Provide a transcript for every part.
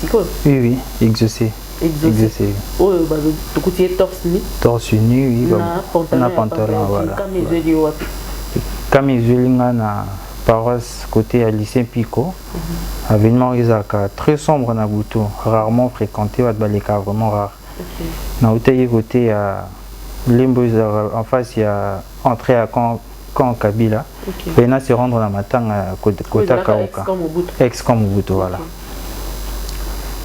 Sikoyo. Oui oui, exaucé. Exaucé. Oyo bazo tokuti ye torse nu. Torse nu, oui. Na pantalon. Na pantalon, voilà. Kama ezweli yo wapi? Kama ezweli nga na paroisse côté ya lycée Pico. Mm -hmm. Avenue ezalaka très sombre na butu, rarement fréquenté, bato baleka vraiment rare. Okay. Nautaki côté ya Lembo ezalaka en face ya entrée ya camp camp Kabila. Okay. Pe na se rendre na matanga kota Kauka. Ex camp Mobutu, voilà. Okay.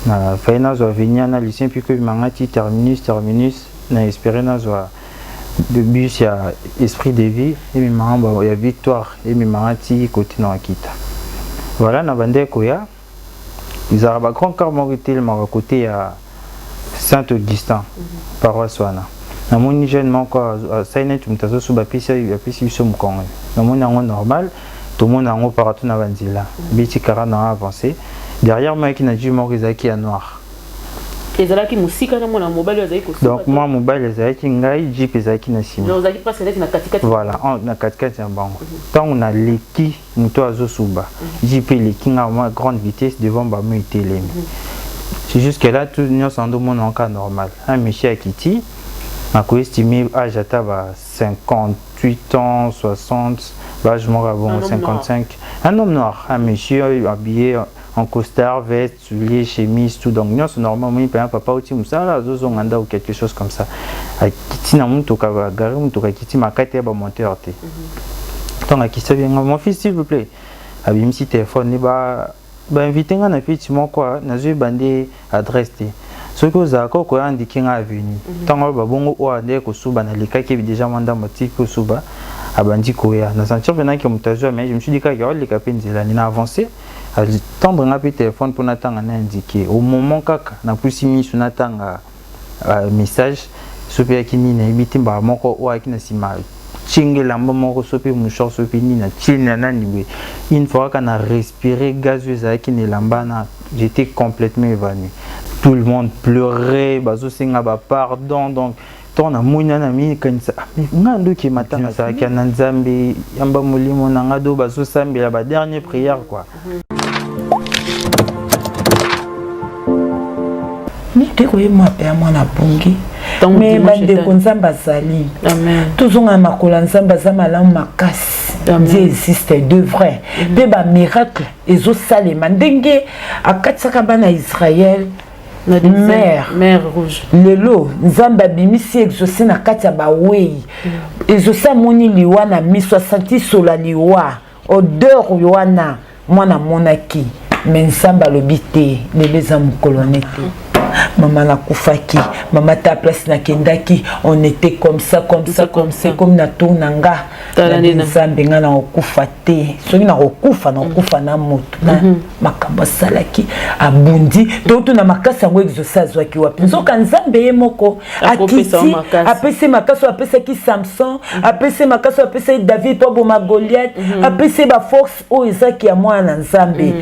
Na faye nazwa avenue na lycée Pico ebimanga ti terminus terminus na espérer nazwa bus ya esprit de vie ememanga ya victoire ememanga ti côté na Akita. Voilà na bandeko koya ezalaka ba grand car moko etelemaka côté ya Saint Augustin paroisse wana namoni jeune moko asali neti moto azosuba apesi biso mokongo namoni yango normal tomoni yango partout na banzela beti kara na avancé derrière moi ayaki na jeep moko ezalaki ya noir Ezalaki mosika na mwana mobali oyo azalaki kosuba. Donc mwa mobali azalaki ngai, jeep ezalaki na nsima. Donc ozalaki presque neti na katikati. Voilà, na katikati na bango. Ntango naleki moto azosuba, jeep eleki nga mwa grande vitesse devant bango etelemi. C'est jusque là tout nyonso ando mona kaka normal. Un monsieur akiti, nakoestime âge ata ba 58 ans, 60, ba âge moko ya bongo 55. Un homme noir, un monsieur habillé en costard, veste, souliers, chemise, tout. Donc nyonso normal, omoni mpenza papa auti mosala azozonga ndako, quelque chose comme ça. Akiti na motuka, bagare motuka, akiti makati ya bamonteur te. Ntango akiti abenga mon fils s'il vous plaît, abimisi telefone ne ba bainvite nga na feti moko, nazoyeba nde adresse te, soki ozalaka okoya andike nga avenue. Ntango aloba bongo, oyo andeki kosuba nalekaki déjà mwa ndambo, atiki kosuba, abandi koya na sentir mpenaki moto azwa, mais je me suis dit kaka aoleka mpe nzela ni na avancé, atendre nga mpe telefone mpo natanga na indiqué. Au moment kaka napusi miso natanga message so mpe yaki nini nayebi te, mbala moko oyo ayaki na nsima tienge elamba moko so mpe mouchoir so mpe nini atie na nani boye, une fois kaka na respirer gaz oyo ezalaki na elamba na, j'étais complètement évanoui. Tout le monde pleurait, bazosenga bapardon. Donc ntango namoni wana namikanisa nga ndoki matanga azalaki na Nzambe yamba molimo na nga do bazosambela ba dernière prière quoi. Te koyeba mpe ya mwana abongi me bandeko, Nzambe azali, tozonga na makolo ya Nzambe, aza malamu makasi. Dieu existe de vrai mpe bamiracle ezosalema ndenge akatisaka bana Israel mer. Mer Rouge. Lelo Nzambe abimisi Exaucé na kati ya bawei. Exaucé amoni liwa na miso, asanti sola liwa, odeur wana mwana amonaki, me Nzambe alobi te, lelo eza mokolo ne te. Mama nakufaki, mama ta place nakendaki, on était comme ça, comme ça, comme ça, comme na tour na nga. Nzambe, nga na kokufa te, soki nakokufa, nakokufa na moto na makambo asalaki. Abundi totuna makasi yango Exaucé azwaki wapi? Nzoka Nzambe ye moko akiti, apesi makasi oyo apesaki Samson, apesi makasi oyo apesaki David mpo aboma Goliath, apesi baforce oyo ezaki ya mwana na Nzambe.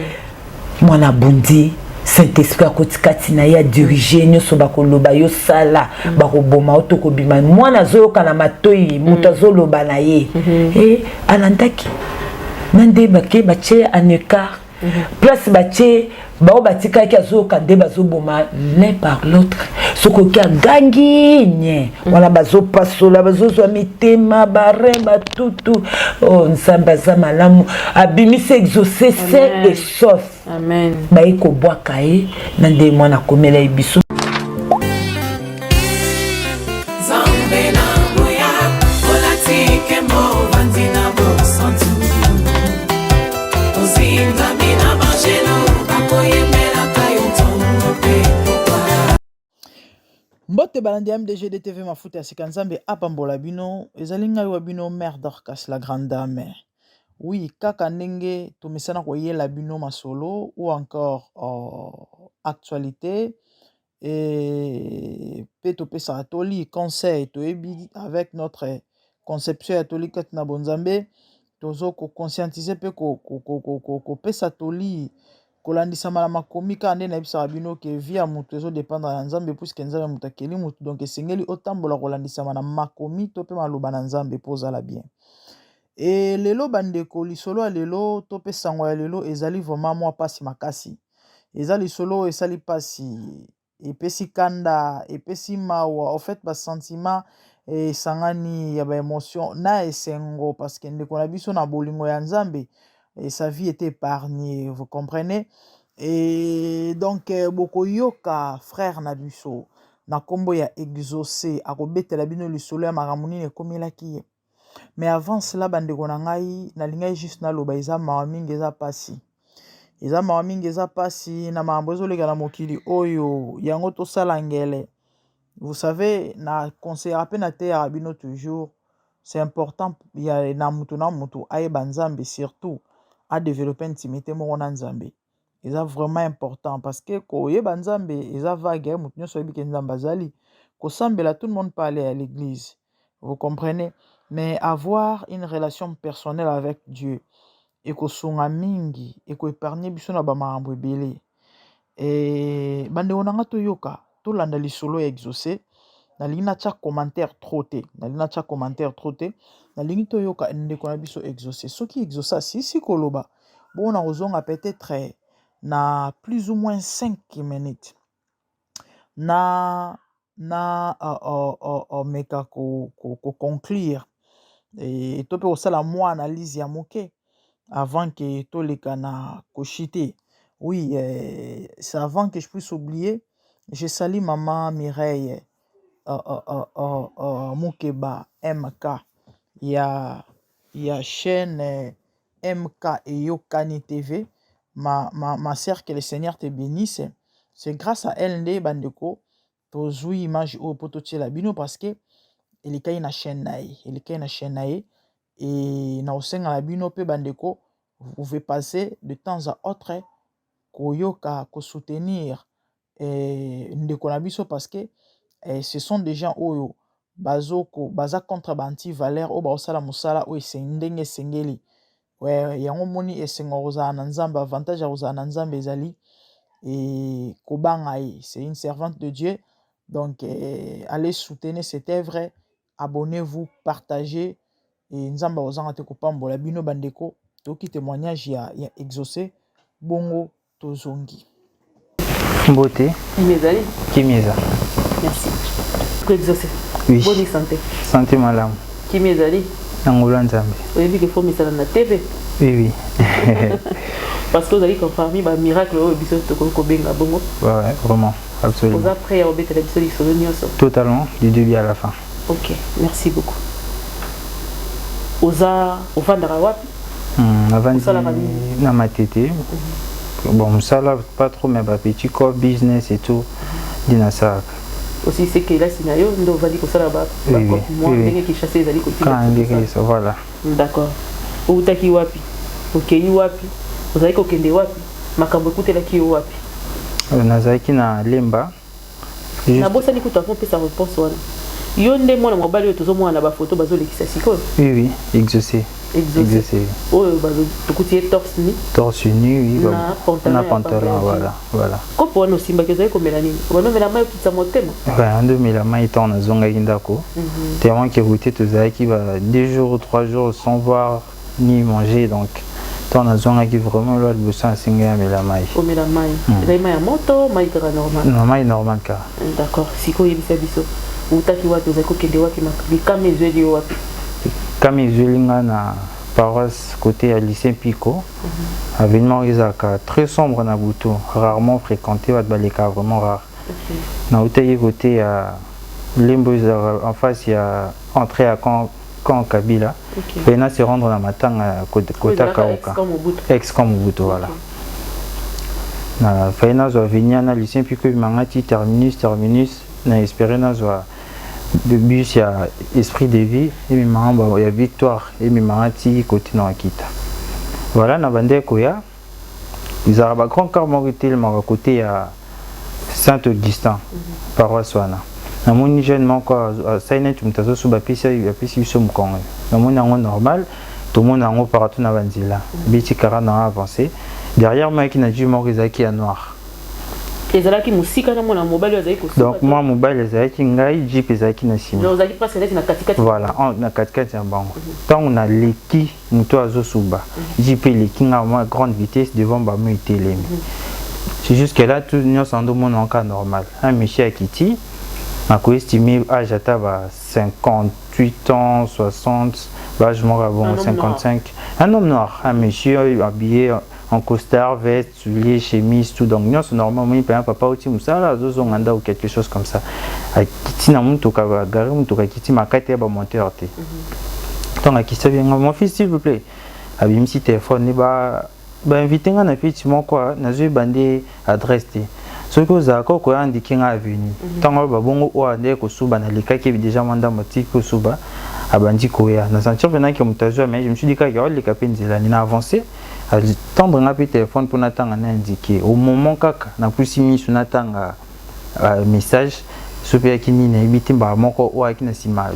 Mwana abundi, Saint-Esprit akoti kati na ye, adirige nyonso. Bakoloba yo sala, bakoboma yo to kobima. Mwana azoyoka na matoi moto azoloba na ye e alandaki na nde bake batie en écart place batie bao batikaki, azoyoka nde bazoboma l'un par l'autre. Soki oki agangi nye wana, bazopasola, bazozwa mitema, barein, batutu. Oh, Nzambe aza malamu, abimisi Exaucé sain et sauf. Baye kobwaka ye na nde mwana akomela ye biso. Nzambe na nguya, olati nkembo, ovandi na bosantu, ozingami na bangelo, bakoyembelaka yo ntongo mpe pokwa. Mbote balandi ya MDG DTV mafuta ya sika, Nzambe apambola bino. Ezali ngai wa bino Mère Dorcas la grande dame. Oui, kaka ndenge tomesana koyela bino masolo ou encore actualité et mpe topesaka toli, conseil. Toyebi avec notre conception ya toli kati na bonzambe, tozo koconscientiser mpe kopesa toli kolandisama na makomi. Kaka nde nayebisaka bino ke vie ya moto ezodépendre na Nzambe, puisque Nzambe moto akeli motu, donc esengeli otambola kolandisama na makomi to mpe maloba na Nzambe mpo ozala bien. E lelo bandeko, lisolo ya lelo to mpe sango ya lelo ezali vraiment mwa mpasi makasi. Eza lisolo oyo esali mpasi, epesi kanda, epesi mawa, au fait ba sentiment esangani ya ba emotion na esengo parce que ndeko na biso na bolingo ya Nzambe et sa vie était épargnée, vous comprenez? Et donc bokoyoka frère na biso na kombo ya Exaucé akobetela bino lisolo ya makambo nini ekomelaki ye. Mais avant cela bandeko na ngai, nalingaki juste naloba eza mawa mingi, eza pasi. Eza mawa mingi, eza pasi na makambo ezoleka na mokili oyo, yango tosala ngele. Vous savez, na conseillera pe na teyaka bino toujours, c'est important ya na mutu na mutu ayeba Nzambe, surtout a développer intimité moko na Nzambe. Eza vraiment important parce que koyeba Nzambe eza vague, mutu nyonso ayebi ke Nzambe azali. Kosambela, tout le monde peut aller à l'église. Vous comprenez? Mais avoir une relation personnelle avec Dieu ekosunga mingi, ekoépargne biso na bamakambo ebele. E bandeko na nga, toyoka, tolanda lisolo ya Exaucé. Nalingi natya commentaire trop te, nalingi natya commentaire trop te, nalingi toyoka ndeko na biso Exaucé. Soki Exaucé asisi koloba bongo, na kozonga peut-être na plus ou moins 5 minutes na meka koconclure ko to mpe kosala mwa analyse ya moke avant que toleka na koshite. Oui, c'est avant que je puisse oublier, je salue maman Mireille Mukeba MK ya chaîne MK Eyokani TV. Ma sœur, que le Seigneur te bénisse. C'est grâce à elle nde bandeko tozwi image oyo mpo totiela bino, parce que elekai na chaîne na ye, elekai na chaîne na ye. E na kosenga na bino mpe bandeko, vous pouvez passer de temps à autre koyoka, kosoutenir ndeko na biso, parce que ce sont des gens oyo bazoko baza contre ba anti-valeur oyo baosala mosala oyo ndenge esengeli. Yango moni esengo kozala na Nzambe, avantage ya kozala na Nzambe ezali e kobanga ye. C'est une servante de Dieu, donc allez soutenir cette œuvre, abonnez-vous, partagez e Nzambe akozanga te kopambola bino. Bandeko, toyoki témoignage ya Exaucé, bongo tozongi. Mbote. Kimia ezali? Kimia eza. Merci. Exaucé. Oui. Boni santé? Santé malamu. Kimia ezali? Na ngolu ya Nzambe. Oyebi ke fo misala na TV? Oui. Parce que ozali parmi bamiracle oyo biso tokoki kobenga bongo. Ouais, vraiment, absolument. Oza prêt ya kobetela biso lisolo nyonso? Totalement, du début à la fin. Ok, merci beaucoup. Oza ovandaka wapi? Navandi Osalaka nini? Na Matete. Bon, mosala pas trop, mais bapetit corps business et tout nde nasalaka. Osilisi kelasi na yo nde ovandi kosala Oui, mwa oui. ndenge Kinshasa ezali kotinda? Kaka ndenge eza, voilà. D'accord. Outaki wapi, okei wapi, ozali kokende wapi, makambo ekutelaki yo wapi? Nazalaki na Lemba. Juste Nabosani kutu, avant opesa réponse wana, yo nde mwana mobali oyo tozomona na bafoto bazolekisa sikoyo? Oui, exaucé. Exaucé. Exaucé. Oyo tokuti ye torse nu. Torse nu, oui. Na pantalon na ya pantalon. pamba ya Voilà. Kopo wana osimbaki, ozali komela nini? Obandomela mai okitisa motema? Ouais, ndomela mai ntango nazongaki ndako, tellement que route tozalaki ba 2 jours ou 3 jours sans boire ni manger. Donc ntango nazongaki vraiment, lwa liboso nasengai amela mai. Omela mai. Ezali mai ya moto, mai kaka normal? Non, mai normal kaka. D'accord. Sikoyo oyebisa biso, outaki wapi, ozali kokende wapi, likama ezweli yo wapi? Kama ezweli nga na paroisse côté ya lycée Pico, avenue moko ezalaka très sombre na butu, rarement fréquenté, bato balekaka vraiment rare. Nautaki côté ya Lembo, ezalaka en face ya entrée ya camp Kabila. Mpe na se rendre na matanga ya kota Kauka, ex camp Mobutu, voilà. Na fai nazwa avenue na lycée Pico, ebimanga ti terminus. Na espérer nazwa bus ya Esprit de Vie, ememanga ya Victoire, ememanga ti côté na Akita. Voilà, na bandeko koya, ezalaka bagrand car moko etelemaka côté ya Saint Augustin, paroisse wana. Namoni jeune moko asali neti moto azosuba, apesi biso mokongo. Namoni yango normal, tomoni yango partout na banzela. Biti kara na avancé, derrière mayaki na jeep moko ezalaki ya noir. Ezalaki mosika na mwana mobali oyo azali kosuba? Donc mwa mobali ezalaki ngai, jeep ezalaki na nsima. Ozalaki presque neti na katikati. Voilà, na katikati ya bango. Ntango naleki moto azosuba, jeep eleki nga mwa grande vitesse devant bango, etelemi. C'est jusque là tout nyonso ndomona kaka normal. Un monsieur akiti, nakoestime âge ata ba 58 ans, 60, l'âge moko ya bongo. Un homme. 55, un homme noir, un monsieur habillé en costard, veste, souliers, chemise, tout. Donc nyonso normal. Omoni mpenza papa oti mosala, azozonga ndako, quelque chose comme ça. Akiti na motuka, bagare motuka, akiti makati ya bamonteur te. Ntango akiti, abenga: "Mon fils, s'il vous plaît." Abimisi telefone: ba bainvite nga na feti moko, nazoyeba nde adresse te. Soki ozalaka, okoya andike nga avenue. Ntango oyo babongo oyo nde kosuba, nalekaki déjà mwa ndambo, atiki kosuba, abandi koya. Na sentir mpenaki moto azwa, mais je me suis dit kaka oleka mpe nzela ni na avancé, atendre nga mpe telefone mpo natanga na indiqué. Au moment kaka napusi miso natanga message, so mpe yaki nini, nayebi te. Mbala moko oyo ayaki na nsima,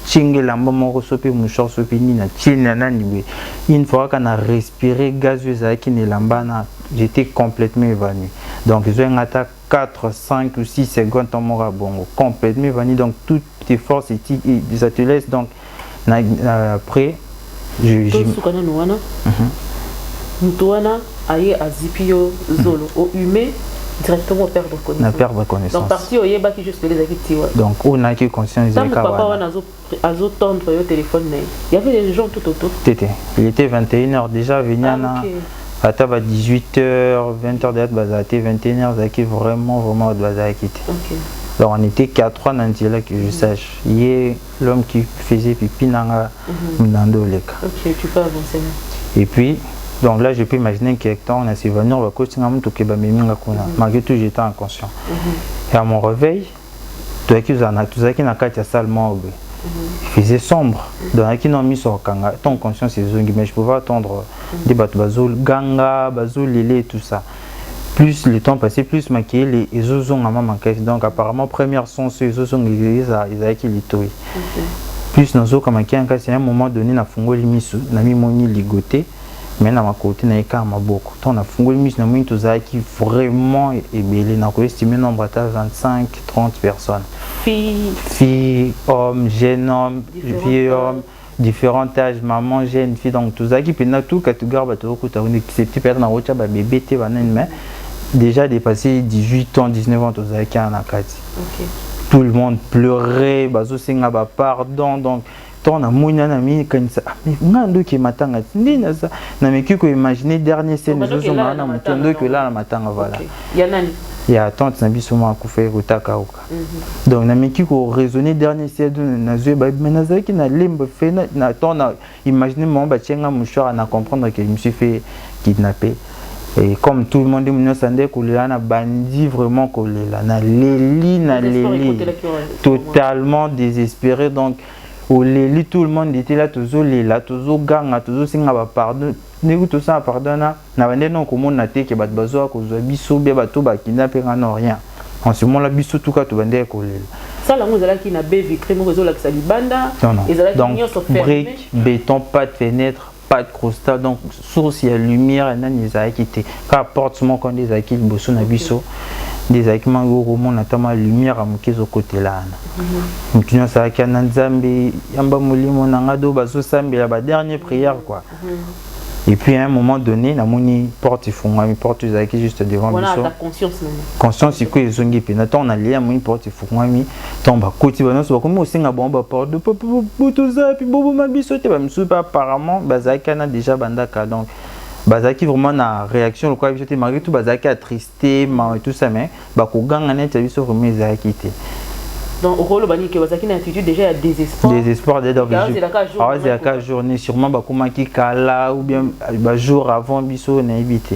tienge elamba moko, so mpe mouchoir, so mpe nini, atie na nani boye. Une fois kaka na respiré gaz oyo ezalaki na elamba na, j'étais complètement évanoui. Donc ezwaki ata 4, 5 ou 6 secondes, ntango moko ya bongo, complètement évanoui. Donc toutes tes forces ça te laisse. Donc après je Tosuka nanu wana. Moto wana aye, azipi yo zolo, ohume directement, perdre connaissance. Na perdre connaissance. Donc partie oyebaki juste ezalaki tiwa. Donc oyo nayaki conscience. Ntango papa wana azotendre yo téléphone na ye, il y avait des gens tout autour? Tete, il était 21 heures déjà venu. Ah, okay. Ata ba 18 heures, 20 heures déjà bazala te. 21 heures ezalaki vraiment vraiment bato bazalaki te. Donc on était qu'à trois na nzela, que je sache, ye, l'homme qui faisait pipi nanga nando oleka. Ok, tu peux avancer. Et puis donc là, je peux imaginer que temps on a s'évanouir, bakotinga motuka, bamemi nga kuna. Malgré tout, j'étais inconscient. Et à mon réveil, tozalaki na kati ya salle moko boye. Il faisait sombre, donc nayaki na miso okanga. Tant conscience ezongi, mais je pouvais attendre nde bato bazoganga, bazolela et tout ça. Plus le temps passait, plus makeyele ezozongama makasi. Donc apparemment, première sens oyo ezozonga ezalaki litoi. Plus nazoka makeyele makasi, à un moment donné nafungoli miso, namimoni ligoté, mais na makolo te, naye kaka maboko. Ntango nafungoli miso, namoni tozalaki vraiment ebele, nakoestime nombre ata 25, 30 personnes. Filles? Filles, hommes, jeunes hommes, vieux hommes, différents âges, maman, jeune fille. Donc tozalaki mpenza tout catégorie. Bato okuta, excepté peut-être na kotya babebe te, banani, mais déjà dépassé 18 ans, 19 ans, tozalaki wana na kati. Tout le monde pleurait, bazosenga bapardon. Donc ntango namoni wana, namikanisa: nga ndoki matanga ti nde naza. Nameki koimagine dernier scène ezozonga wana, moto ndoki olala matanga, voilà. Ya nani? Ya tante na biso moko akufa kotaka oka. Donc nameki koraisonner dernier scène nazwi, mais nazalaki na lembe fe na temps na imagine mama batie nga mouchoir, na comprendre que je me suis fait kidnapper. Et comme tout le monde nyonso nde kolela, na bandi vraiment kolela, naleli, naleli, totalement désespéré. Donc oleli, tout le monde était là, tozolela, tozoganga, tozosenga bapardon. Ndenge tosala pardon na bande na komona te ke bato bazoya kozwa biso bia bato bakinda mpe nga no rien. En ce moment là, biso tuka tobandeki kolela. Sala yango ezalaki na baie vitrée moko ezolakisa libanda? Non, non. Ezalaki nyonso fermé? Brique, béton, pas de fenêtre, pas de crosta. Donc source ya lumière nani ezalaki te, kaka porte moko nde ezalaki liboso na biso, nde ezalaki mango okomona ata mwa lumière ya moke ezokotela wana. Motu nyonso azalaki na Nzambe yamba molimo na nga do, bazosambela badernier prière quoi. Et puis à un moment donné, namoni porte efungwami, porte ezalaki juste devant biso. Conscience sikoyo ezongi mpenza. Ntango nalia, namoni porte efungwami. Ntango bakoti, banyonso bakomi kosenga bango baporte toza mpe boboma biso te. Bamisusu mpe apparemment bazalaki wana déjà bandaka, donc bazalaki vraiment na réaction lokola biso te. Malgré tout, bazalaki attristé ma et tout ça, mais bakoganga neti ya biso vraiment ezalaki te. Donc okoloba nini? Ke bazalaki na attitude déjà ya désespoir? Désespoir. Azelaka journée, sûrement bakomaki kala ou bien bajour avant biso, nayebi te.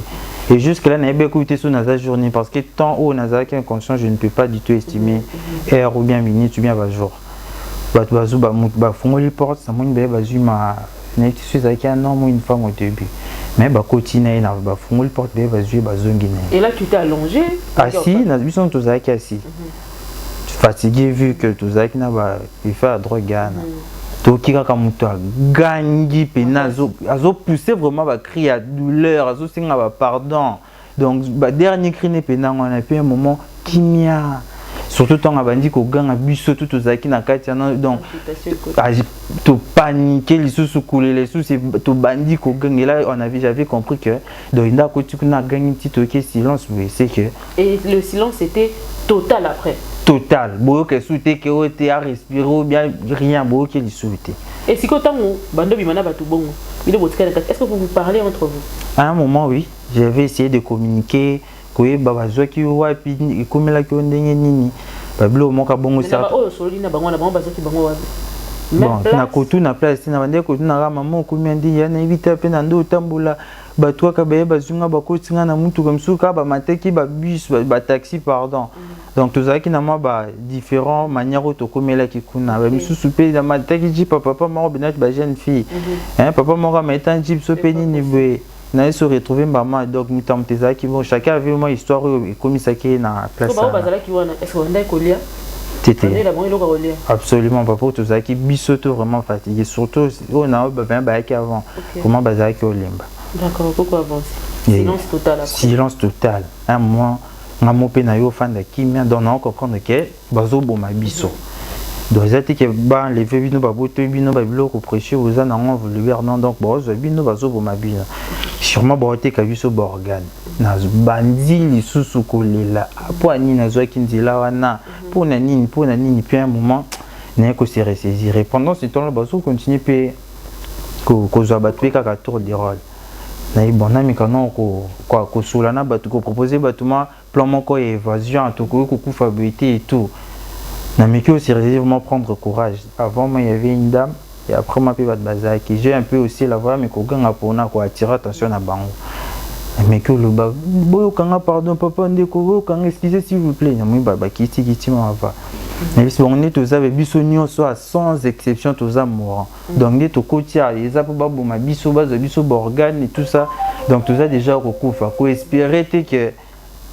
Et jusque là, nayebi ekuti te so naza journée, parce que temps oyo nazalaki inconscient, je ne peux pas du tout estimer heure ou bien minute ou bien bajour. Bato bazo bafungoli porte, namoni baye bazwi ma, nayebi te so ezalaki un homme ou une femme au début, mais bakoti na ye na bafungoli porte, baye bazwi, bazongi na ye. Et là, tu t'es allongé? Assis na biso tozalaki assis, fatigué, vu que tozalaki na baeffet ya drogue wana. Toki kaka moto agangi mpena, azopousse vraiment bacri ya douleur, azosenga bapardon. Donc badernier cri ne mpena wana. Puis un moment, kimia. Surtout ntango abandi koganga, biso tu tozalaki na kati wana, donc topaniquer lisusu, kolela lisusu, tobandi koganga. Là on avait j'avais compris que donc nde akoti kuna, agangi ti toyoki silence boye, c'est que Et le silence était total après? Total. Boyoka esu te ke oyo te arespirer ou bien rien, boyoki lisusu te. Et sikoyo, ntango bando bima na bato bongo, bino botikali na kati, est ce que vous vous parlez entre vous? À un moment, oui, j'avais essayé de communiquer, koyeba bazwaki yo wapi, ekomelaki yo ndenge nini, babiloko moko bongo. Oyo osololi na bango, na bango bazwaki bango wapi? Bon, na kotuna place te, na bandeki kotunaka: "Mama, okomi ya ndi?" Ya nayebi te mpe na nde otambola, bato kaka baye, bazwi nga, bakoti nga na mutuka mosusu, kaka bamataki babus, bataxi, pardon. Donc tozalaki na mwa ba différent manière oyo tokomelaki kuna. Bamisusu mpe namataki jeep, papa moko benaki bajeune fille, papa moko amaeta jeep so mpe nini boye, naye se retrouver mbama. Donc moto moto ezalaki bon, chacun avait mwa histoire oyo ekomisaki ye na place. Bazalaki wana, est ce que bandaki kolia? Tete, absolument pas, po tozalaki biso to vraiment fatigué, surtout oyo na oyo bavin bayaki avant, vraiment bazalaki olemba. D'accord, pourquoi avance? Silence total après. Silence total. Un moment, nga mo mpe na yo ofanda kimia, donc nao comprendre ke bazoboma biso. Donc eza te ke baenlever bino, babotoli bino babiloko précieux boza nango volubert, non. Donc bazozwa bino, bazoboma bino, sûrement baoteka biso baorgane. Bandi lisusu kolela: mpo ya nini nazwaki nzela wana? Mpo na nini? Mpo na nini? Puis un moment naye kose ressaisir, et pendant ce temps là bazocontinue mpe kozwa bato mpe kaka tour de rôle. Naye bon, namika no kosola na bato, kopropose bato mwa plan moko ya évasion, tokoki kokufa boye te et tout. Nameki aussi vraiment prendre courage. Avant moi, il y avait une dame, et après moi mpe bato bazalaki. J'ai un peu aussi la voix, mais koganga mpona koattirer attention na bango. Nameki oloba: "Boyokanga, pardon, papa, ndeko, boyokanga, excusez s'il vous plaît." Namoni bakitikiti mava na biso bango nde toza biso nyonso, sans exception, toza mourant. Donc nde tokoti eza mpo baboma biso, bazwa biso baorgane et tout ça. Donc toza déjà kokufa, koespérer te ke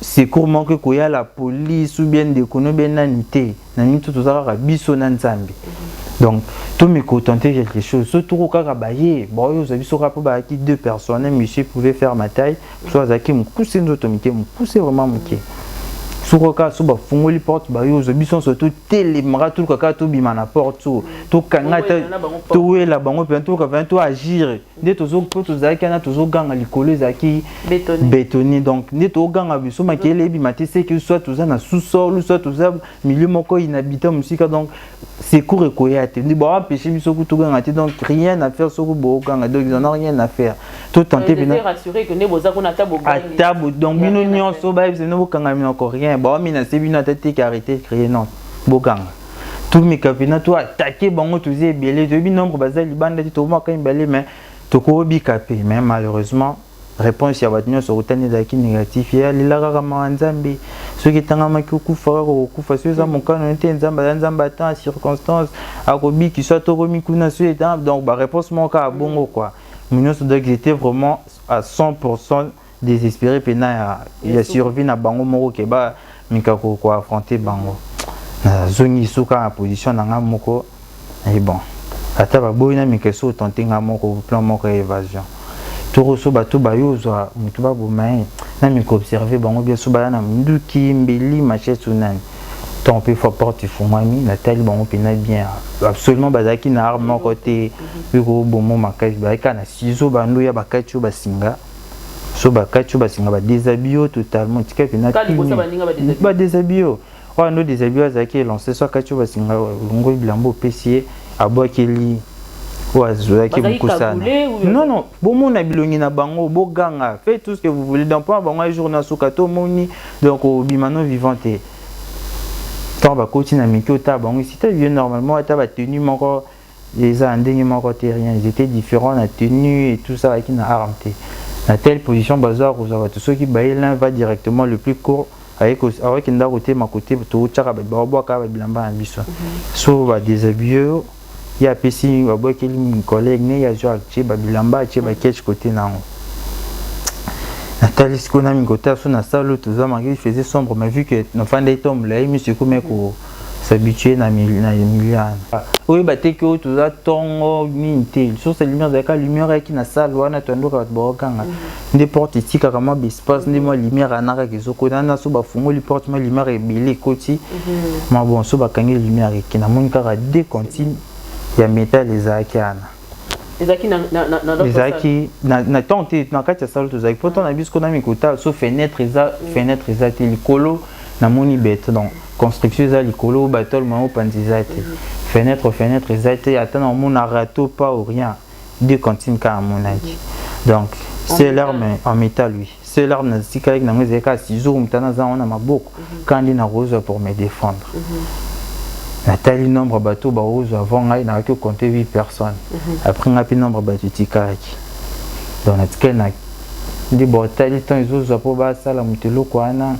secours moko ekoya, la police ou bien ndeko no bien nani te. Na nini to toza kaka biso na Nzambe. Donc tomeka kotenter quelque chose. So toko kaka baye baoyo ozwa biso kaka, mpo bayaki deux personnes. Un monsieur pouvait faire ma taille, so azalaki mokuse, nzoto mike, mokuse, vraiment moke. Soko kaka so bafungoli porte, bayo ozwa biso nyonso, totelemaka, toluka kaka tobima na porte so tokanga, towela bango mpenza, toluka mpenza toagir. Nde mpo tozalaki wana, tozoganga, likolo ezalaki bétonné. Donc nde toganga, biso makele ebima te, seke soit toza na sous-sol, soit toza milieu moko inhabité mosika, donc secours ekoya te. Nde baempêche biso ku toganga te. Donc rien à faire, soko booganga, donc ils en ont rien à faire. Totente mpena ata. Donc bino nyonso bayebisa bino bokanga minoko, rien. Baomenacer bino ata te ke arrêter de crier, non, boganga. Tomeka mpena toattaquer bango, toza ebele, toyebi nombre, baza libanda te, tobomaka mibale, mais tokobika mpe. Mais malheureusement, réponse ya bato nyonso kotani ezalaki négatif. Ye alela kaka: "Mawa Nzambe, soki etangamaki okufa, kaka kokufa. Soki eza mokano te, Nzambe aza Nzambe, ata circonstance akobiki so atokomi kuna." So eta donc baréponse moko kaka bongo quoi, nyonso. Donc ils étaient vraiment à 100 désespéré mpena ya survie na bango moko ke bamika koaffronter bango. Nazongi suka na position na nga moko. Et bon, ata baboyi, na mika so otenter nga moko plan moko ya évasion. Toko so bato bayo ozwa motu baboma ye, na mika observe bango bien, so baya na minduki, mbeli, machette ou nani. Ntango mpe fois porte efungwami, natali bango mpena bien, absolument bazalaki na arme moko te mpe koboma makasi. Bazalaki kaka na ciseau, bando ya bakati oyo basinga, so bakati oyo basinga, badéshabille yo totalement, tika mpena badéshabille yo. Oyo ando déshabille, azalaki élance, so akati oyo basinga, longo bilamba, opesi ye, abwakeli oyo azalaki mokosana. Non, non, bomona bilongi na bango, boganga, fait tout ce que vous voulez. Donc mpona bango jour na suka tomoni, donc obima no vivant te. Ntango bakoti na miki, otala bango esita vie normalement, ata batenu moko eza na ndenge moko te, rien, ils étaient différents na tenue et tout ça. Bazalaki na arme te. Na telle position bazwa kozwa bato, soki baye, l'un va directement le plus court, akokenda kotema kote totyaka, babwaka babilamba na biso. So badéshabille ye, apesi, babwakeli collègue ne, ye azwi, atie babilamba, atie baketch kote nango. Natali sikoyo na mikota so na salle oyo toza, malgré il faisait sombre, mais vu que nafanda etombola ye, miso ekomi kosala. S'habituer na milieu wana, oyeba te ke oyo toza ntongo nini te. Source ya lumière ezalaka lumière ayaki na salle wana, toyandoka bato baokanga nde porte etikaka mwa baespace, nde mwa lumière ana kaka ezokota wana. So bafungoli porte, mwa lumière ebele ekoti. Ma bon, so bakangi lumière eke, namoni kaka deux comptines ya métal ezalaki wana. Ezalaki na ntango te na kati ya salle tozalaki, mpo ntango na biso kona mikota so fenêtre eza, fenêtre eza te. Likolo namoni béton, donc construction eza likolo, batole mwa opanzi eza te, fenêtre eza te, ata namona râteau pas ou rien. Deux comptines kaka amonaki. Donc seule arme en métal, oui, seule arme natikalaki nango ezalaki kaka ciseau. Moto naza yango na maboko kaka nde nakozwa pour me défendre. Natali nombre bato bakozwa avant ngai, nakaki kocompter 8 personnes. Après ngai mpe nombre bato etikalaki, donc natikali na nde botali ntango ezozwa mpo basala moto eloko wana.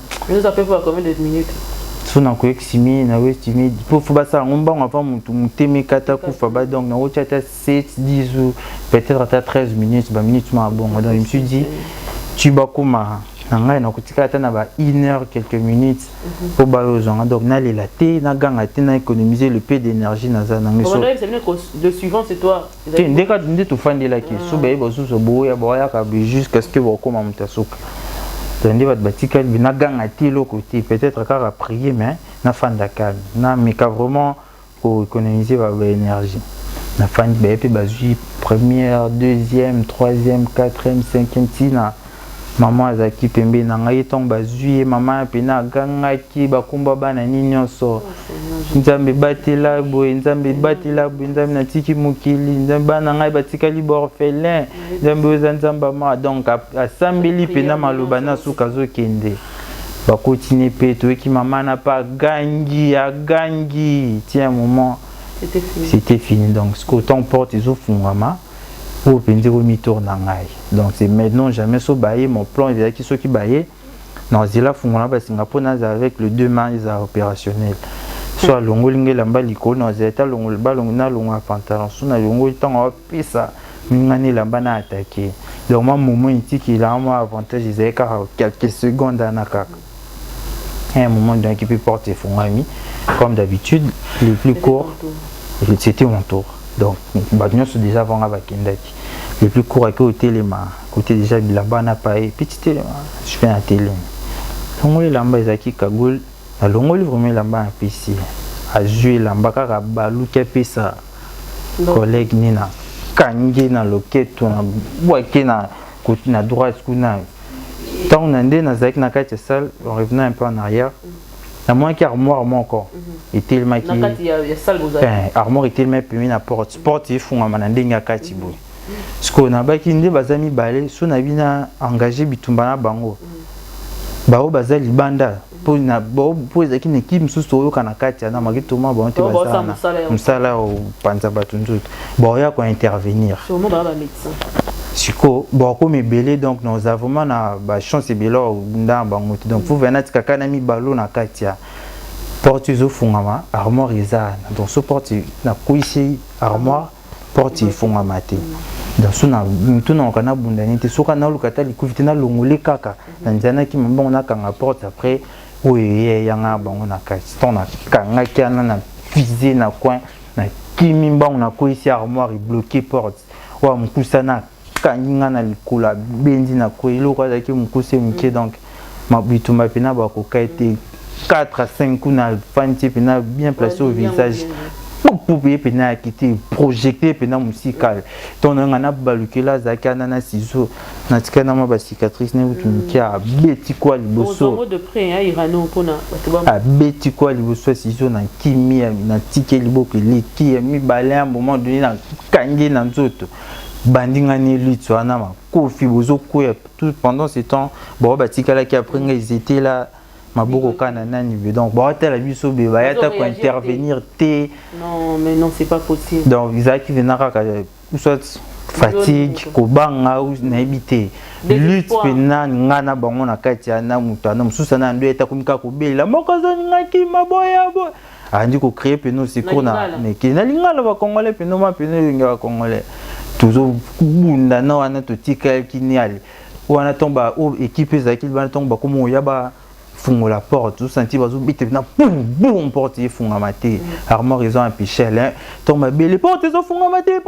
So nakoextime, nakoestime mpo fo basala yango mbango avant motu motema ekata kufa ba. Donc nakotia ata 7, 10 ou peut-être ata 13 minutes, baminutes maka bongo. Donc je me suis dit tu bakóma na ngai, nakotikala ata na ba 1 heure quelques minutes mpo bayozwanga. Donc nalela te, naganga te, na économiser le peu d'énergie naza nango. Te, nde kaka nde tofandelaki so baye basusu boya bayaka jusqu'à ce que bakóma moto asuka. Donc nde bato batikali, naganga te, eloko te, peut-être kaka prier, mais nafanda calme, nameka vraiment koéconomiser baénergie. Nafandi, baye mpe bazwi première, deuxième, troisième, quatrième, cinquième, ntina mama azalaki pembeni na ngai. Ntango bazwi ye, mama pena agangaki, bakumba bana nini nyonso: "Nzambe batela boye, Nzambe batela boye, Nzambe natiki mokili, Nzambe bana ngai batikali baorphelin, Nzambe oza Nzambe ama." Donc asambeli mpena maloba na suka, azokende, bakotini mpe toyoki mama na mpe agangi, agangi ti un moment c'était fini. Donc sikoyo ntango porte ezofungwama, oyo mpenza ekomi tour na ngai. Donc c'est maintenant jamais. So baye, mon plan ezalaki soki baye na nzela, fungola basinga mpo nazala avec le deux mains, ezala opérationnel. So alongoli ngai elamba likolo, na nzela te, nalongola pantalon. So nalongoli, ntango apesa minga na elamba, na attaqué. Donc mwa moment etikela mwa avantage ezali kaka quelques secondes wana kaka. À un moment donné mpe porte efungwami, comme d'habitude le plus court, c'était mon tour. Donc bato nyonso déjà avant nga bakendaki, le plus court ake otelema kote déjà bilamba na paye peti telema je na telemi, longoli elamba, ezalaki cagoule. Nalongoli vraiment elamba, napesi, azwi elamba kaka, baluki apesa collègue nini, nakangi na loketo, na bwaki na côté na droite kuna. Ntango na nde nazalaki na kati ya salle, en revenant un peu en arrière, namonaki armoire moko etelemaki, armoire etelemaki pembeni na porte, porte efungwama na ndenge ya kati boye. Sikoyo nabaki nde baza mibale, so na bina engage bitumba na bango, bao baza libanda, mpo ezalaki na équipe mosusu toyoka na kati ya na maki toma bango te, baza na mosala ya kopanza bato nzoto, baoya kointervenir. Sikoyo bakoma ebele, donc naza vraiment na bachance ebele nda na bango te. Donc faut vena tika kaka na mibalo na kati ya porte ezofungama, armoire eza wana. Donc so porte nakwisi armoire, porte efungwama te. Donc so na mutu nakoka nabundani te, soki naluka ata likufi te, nalongole kaka na nzela, nakima bongo, nakanga porte. Après oyo eyeyanga bango na kati, ntango nakangaki wana na fise na coin, nakimi mbango, nakweyisi armoire, ebloqué porte. Oyo mokusa nakangi nga na likolo, abendi na kwe, eloko azalaki mokuse moke. Donc bitumba mpena bakoka ete 4 à 5 coups na fandi ti mpena bien placé au visage, pupu ye mpena ayaki te, projeté mpena mosika. Ntongo na nga nabalukela, azalaki ana na ciseau, natikali na mwa bacicatrice ne kutu moke. Abeti kwa liboso, abeti kwa liboso ya ciseau, na kimi, natiki liboko, eleki ya mibale. Ya moment donné nakangi na nzoto, bandi nga ni lutte wana, makofi bozokwea. Tout pendant ce temps bao batikalaki après nga, ils étaient là, maboko kaka na nani be. Donc baotala biso be, baya ta kointervenir te. Non, mais non, c'est pas possible. Donc ezalaki vena kaka soit fatigue, kobanga, nayebi te. Lutte mpena nga na bango na kati ya na moto ana mosusu ana ndo eta komi kaka kobelela moko azoningaki maboya boya, andi kocréer peno secours na meke na lingala bacongolais peno ma peno elongi ya bacongolais. Tozobunda na wana, totikalaki ni ale wana. Ntongo oyo équipe ezalaki libanda, ntongo bakoma oya ba Fungola porte, osanti bazobeta na boum boum, porte efungama te. Armoire eza empêché ntongo babele, porte ezofungama te.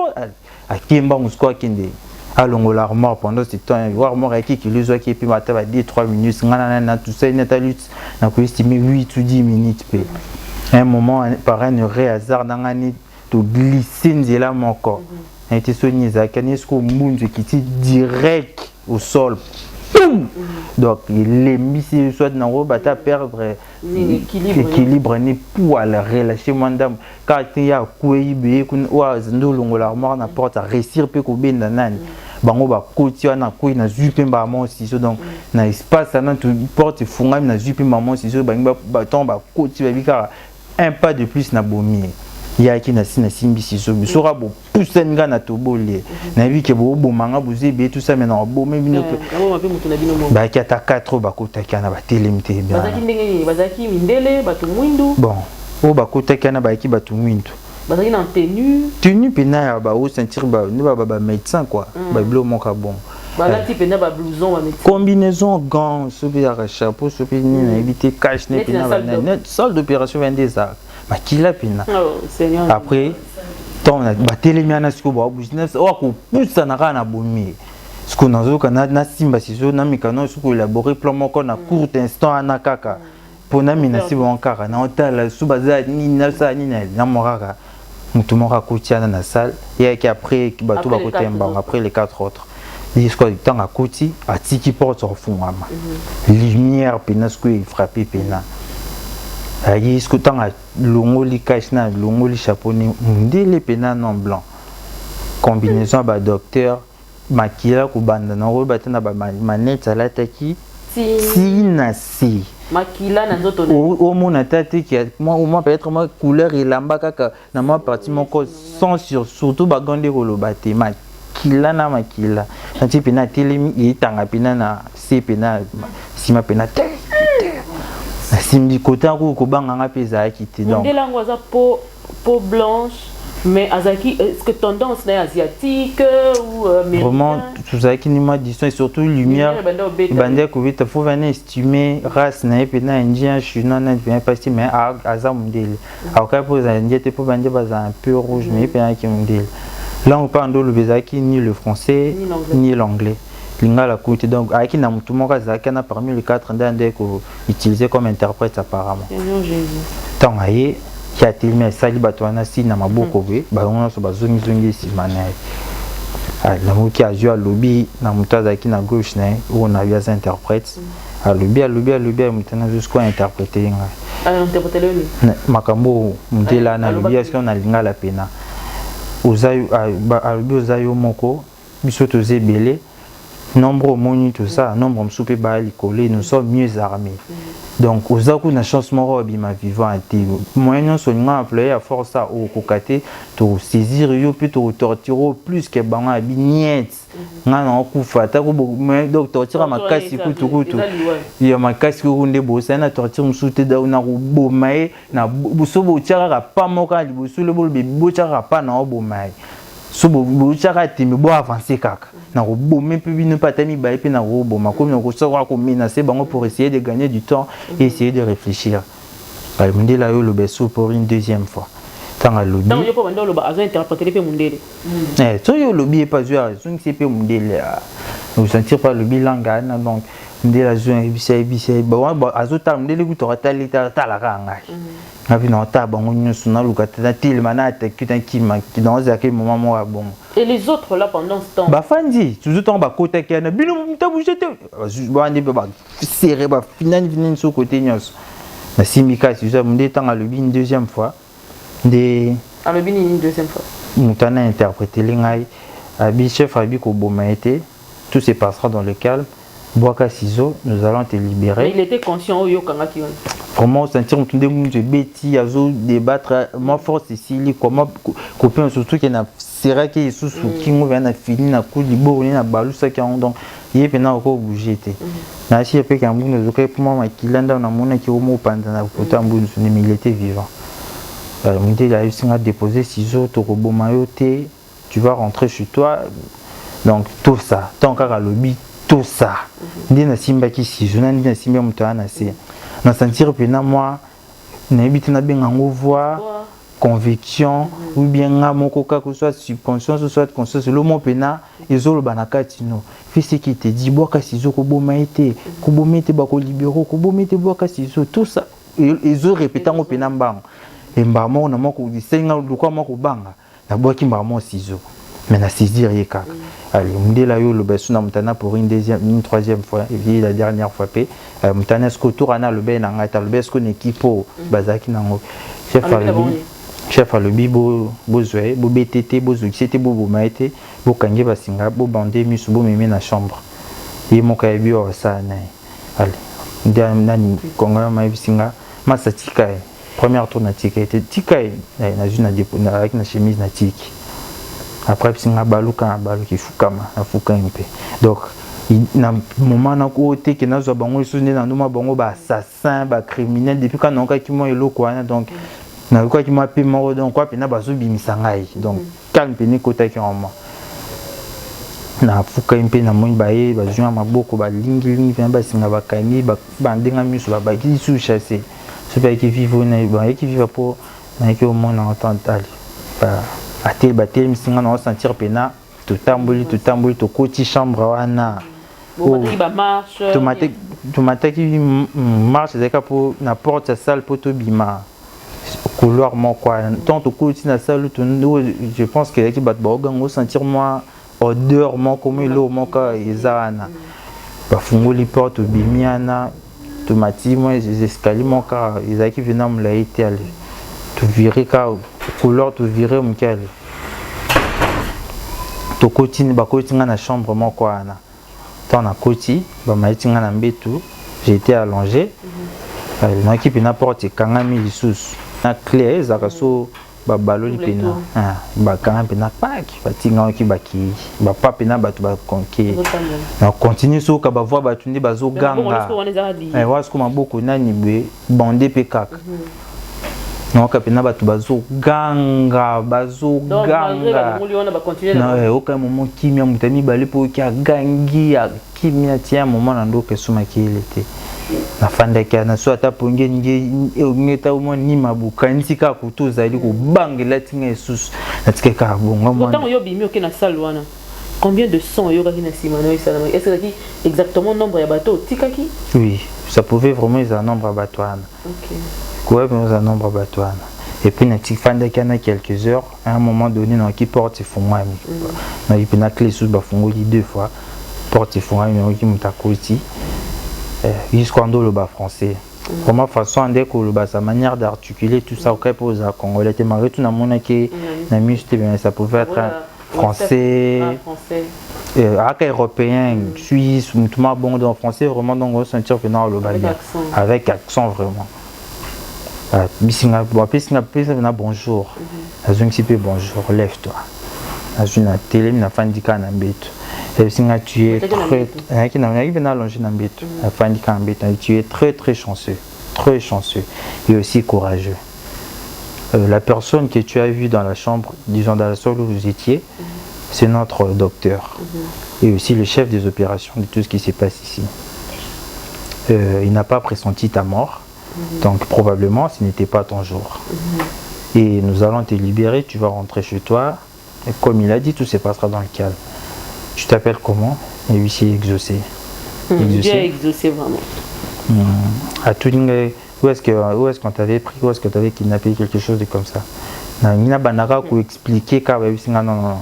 Akemba mosiko, akende alongola armoire. Pendant ce temps, armoire ayaki kilo, ezwaki epe ata ba 2 3 minutes. Nga na na tout ça nata lutte, nakoestime 8 ou 10 minutes. Mpe un moment, par un heureux hasard, nanga ni toglisse nzela moko nayete soni ezalaki ani esiko mbunzu ekiti direct au sol, boum. Donc elembisi, soit nango bata perdre équilibre ni poil relâché mwa ndambo kaka te. Ya akwei beye kuna, oyo nde olongola armoire na porte, aréussir mpe kobenda nani bango bakoti wana. Akwei, nazwi mpe mbala ciseau. Donc na espace wana, porte efungami, nazwi mpe mbala ciseau. Bangi ntango bakoti, babi kaka un pas de plus na bomi ye. Yaki na si nasimbi ciseau, biso kaka bopusani ngai na toboli. Nayebi ke bobomanga, bozwi ebeye, tout ça, mais na babome bino mpe. Bayaki ata 4 oyo bakotaki wana, batelemi te. Bazalaki mindele, bato mwindu? Bon, oyo bakotaki wana bayaki bato mwindu. Bazalaki na tenue? Tenue mpena ya bao sentir nde bamédecin quoi, babilo moko ya bongo. Balati mpena bablouson? Combinaison, gant, soki yaka chapeau, soki nini nayebi te, cache ne mpena salle d'opération vende ezalaka makila mpena. Après, ntango batelemi wana sikoyo, baobouge oyo akopusana kaka na bomi. Sikoyo nazoyoka nasimba ciseau, nameka no soki élaborer plan moko na court instant wana kaka mpo namina si bango kaka naotala so baza nini, nasala nini. Namo kaka motu moko akoti wana na salle, eyaki après bato bakotema bango, après les quatre autres. Sikoyo ntango akoti, atiki porte kofungwama, lumière mpena sikoyo efrappe mpena. Ayaki sikoyo, ntango alongoli cache na alongoli chapeau, ni mondele mpena non blanc, combinaison ya badocteur, makila kobanda na oyeba te na bamanete alataki ntina se. Makila na nzoto? Omona ta te ki mwa peut-être mwa couleur elamba kaka na mwa partie moko sans sur surtout bagants nde koloba te. Makila na makila nati mpena atelemi, etanga mpena na se mpena nsima mpena te. Nasimbi kota kuku, kobanganga mpe ezalaki te. Donc mondele yango aza peau blanche, mais azalaki, est-ce que tendance na ye asiatique ou Vraiment, tozalaki ni mwa distance et surtout lumière ebandaki kobeta. Faut vana estimer race na ye mpena indien, chinois, nani mpena mpasi, mais aza mondele. Akokaki mpo ozala indien te, mpo bandie bazala un peu rouge, mais ye mpena ayaki mondele. Langue mpe ando oloba ezalaki ni le français ni l'anglais, lingala kutu. Donc ayaki na motu moko azalaki wana parmi les quatre nde ande koutiliser comme interprète apparemment. Ntango aye ki atelemi, asali bato wana si na maboko boye, bango nyonso bazongizongi nsima na ye. Namoki azwi, alobi na moto azalaki na gauche na ye, oyo nabi aza interprète. Alobi, alobi, alobi, moto wana jusqu'o interprété ye ngai makambo oyo mondele wana alobi. Eske na lingala pena alobi oza yo moko, biso toza ebele, nombre omoni toza nombre mosusu mpe baya likolo, nous sommes mieux armés. Donc oza kuna chance moko obima vivant te. Moyen nyonso olinga employé ya force okokoka te, tokosaisir yo mpe tokotorture yo plus ke bango. Abi niet, ngai na okufa ata. Donc torture ya makasi kutukutu ya makasi kuku nde bosali na torture mosusu te. Na koboma ye so botia kaka pa moko ya liboso, boloba botia kaka pa na oboma ye, so botiaka tembe, bo avance kaka na koboma mpe bino mpe ata mibale mpe na koboma komi na kosaka komenacer bango pour essayer de gagner du temps et essayer de réfléchir. Mondele ayo oloba so pour une deuxième fois. Ntango alobi, soki olobi ye mpe azwi, azongisi mpe mondele, osentir mpe alobi langue wana. Donc mondele azwi, ayebisi, ayebisi, azotala mondele kutu akatali te, atalaka ngai. Nga mpe naotala bango nyonso, naluka te natelema na ataki nakima, naozalaki moment moko ya bongo. Et les autres là, pendant ce temps? Bafandi toujours. Ntango bakotaki wana, bino muta bouge te, bandi mpe basere bafinani finani so kote nyonso. Nasimbi kasi nde ntango alobi une deuxième fois nde. Alobi nini deuxième fois? Moto wana interprételi ngai, abi chef abi koboma ye te, tout se passera dans le calme, bwaka ciseau, nous allons te libérer. Mais il était conscient oyo okangaki wana? Vraiment, sentir motu nde mutu ebeti, azodébattre, mwa force esili comment kopema, surtout ke na seraki lisusu kingo vea na fini na ku liboko nde na balusaki yango. Donc ye mpena akobouge te. Nasi epeki ya mbundu ezokai mpo mwa makila ndao namonaki omo opanza na koto ya mbundu, mais il était vivant. Mondele ayebisi nga: déposer ciseau, tokoboma yo te, tu vas rentrer chez toi. Donc tout ça, tant kaka alobi tout ça, nde nasimbaki ciseau na nde nasimbi ya moto wana na se. Na sentir mpena mwa, nayebi te nabenga yango voix, conviction ou bien nga moko kaka, soit subconscience, soit conscience, elo mo mpena ezoloba na kati: no, fais ce qui te dit, bwaka ciseau, koboma ye te, koboma ye te, bakolibérer, koboma ye te, bwaka ciseau. Tout ça ezorépéter yango mpena mbango. Embaka moko na moko esenga lokwa moko kobanga, nabwaki mbaka moko ciseau, mais na saisir ye kaka. Allez, mondela yo oloba esu na motana pour une deuxième, une troisième fois et puis la dernière fois mpe motana est-ce que tour wana alobi na ngai te, alobi est-ce que na équipe oyo bazalaki nango. Chef alobi, chef alobi: bozwa ye, bobete te, bozokisi te, boboma ye te, bokangi basinga, bobande miso, bomemi na chambre, ye moko ayebi oyo asala na ye. Ale, nde nani kongo mayebisi nga: masa, tika ye. Première tour natika ye te, tika ye. Nazwi, nazalaki na chemise, natiki. Après bisi nga: baluka. Na baluki, fukama. Nafukami mpe. Donc na moment na oyo te ke nazwa bango lisusu nde nandoma bango baassassin, bacriminel. Depuis ka naokaki mwa eloko wana, donc nayokaki mwa mpe moko, donc kwa mpena bazobimisa ngai, donc calme pene ekotaki en moi. Nafukami mpe, namoni baye bazwi nga maboko, balingilingi mpena basinga, bakangi bandenga miso, babaki lisusu chasse. Soki bayaki vivre, bayaki vivre mpo nayaki omona ale batelemisi nga, naosentir mpena totamboli, totamboli, tokoti chambre wana. Tomataki marche, ezalaki mpo na porte ya salle mpo tobima couloir moko wana. Ntango tokoti na salle, je pense que ezalaki bato baoganga, osentir mwa odeur moko, mwa eloko moko eza wana. Bafungoli porte, obimi wana, tomati mwa escalier moko kaka, ezalaki vena molai te. Ale, tovire kaka couloir, tovire moke, ale, tokoti, bakoti nga na chambre moko wana. Ntango nakoti, bamayeti nga na mbeto, j'étais allongé, nayaki mpena porte ekangami lisusu na clé, ezalaka so babaloli mpena, bakanga mpena paki, batingaki, bakei bapa mpena bato bakonke. Na continue soka bavoix, bato nde bazoganga wana siko maboko nani boye bande mpe kaka, naoka mpena bato bazoganga, bazoganga. Oka momo kimia, moto ya mibale mpo oki agangi kimia tia momo na ndoka esumaki ele te. Nafandaki na so ata pongi nge ta mwa nima bokanisi kaka kutu ozali kobangela ntinga lisusu, natikaki kaka bongo. Ntango yo obimi, oke na salle wana, combien de son oyokaki na nsima na yo esalamaki? Est ce ezalaki exactement nombre ya bato otikaki? Oui, ça pouvait vraiment ezala nombre ya bato wana, koya mpenza ozala nombre ya bato wana. Et puis natifandaki wana quelques heures. À un moment donné, nayoki porte efungwami, nayoki mpena clé lisusu bafungoli deux fois, porte efungwami, nayoki moto akoti jusqu'à ndo oloba français. Vraiment, façon nde koloba, sa manière d'articuler, tout ça, okai mpo ozala congolais te. Malgré tout namonaki na miso te, mais ça pouvait être français, aka européen, suisse, mutu moko bongo. Donc français vraiment, donc osentir mpena oloba bien avec accent vraiment. Bisinga apesinga, apesa na bonjour, nazongisi mpe bonjour. Lève toi. Nazwi na telemi, nafandi kaka na mbeto. Ebisinga: tu es très, nayaki mpe allongé na mbeto, nafandi kaka na mbeto: tu es très très chanceux, très chanceux et aussi courageux. La personne que tu as vue dans la chambre, disons dans la salle où vous étiez, c'est notre docteur et aussi le chef des opérations de tout ce qui se passe ici. Il n'a pas pressenti ta mort, donc probablement ce n'était pas ton jour. Et nous allons te libérer, tu vas rentrer chez toi. Et comme il a dit, tout se passera dans le calme. Tu t'appelles comment? Et lui, c'est Exaucé. Exaucé. Bien Exaucé, vraiment. À tout, où est-ce qu'on t'avait pris, où est-ce qu'on t'avait kidnappé, quelque chose de comme ça. Nina bandaka ko expliquer car non, non, non,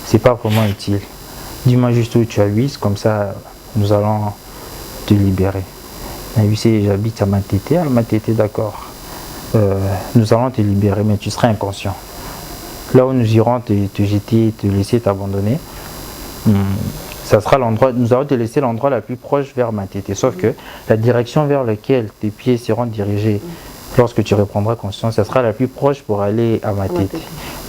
c'est pas vraiment utile. Dis-moi juste où tu habites, comme ça nous allons te libérer. J'habite à Matete, à Matete, d'accord. Nous allons te libérer, mais tu seras inconscient. Là où nous irons te jeter, te laisser t'abandonner, ça sera l'endroit, nous allons te laisser l'endroit la plus proche vers Matete. Sauf que la direction vers laquelle tes pieds seront dirigés lorsque tu reprendras conscience, ça sera la plus proche pour aller à Matete.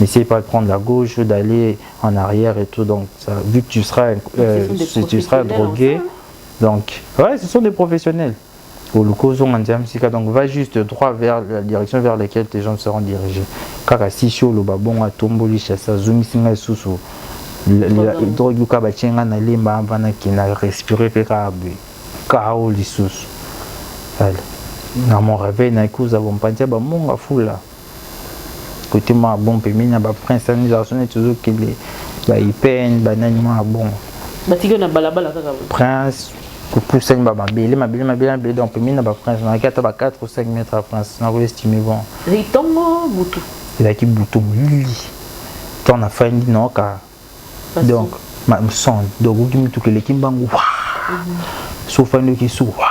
N'essaye pas de prendre la gauche ou d'aller en arrière et tout. Donc, ça, vu que tu seras drogué, donc, ouais, ce sont des professionnels. Donc va juste droit vers la direction vers laquelle tes jambes seront dirigées. Kaka si chaud oloba bongo, atomboli chasse, azongisi ngai lisusu drogue luka, batie ngai na lemba avant nakende respirer mpe kaka boye kao lisusu. Ale, Na mon réveil, nayaki kozwa bompanzi ya bamonga fula kote mwa bon pembeni na baprince ani ezalaka so neti ozokende baipn banani mwa bongo. Batiki yo na balabala kaka? Prince, kopusani ba mabele, mabele, mabele, mabele. Donc pembeni na baprince, nayaki ata ba 4 ou 5 mètres ya prince, nakoestime bon. Ezalaki ntongo, butu? Ezalaki butu, molili. Ntango nafandi, naoka donc son, donc oki mituka eleki mbangu wa, so ofandi oki so wa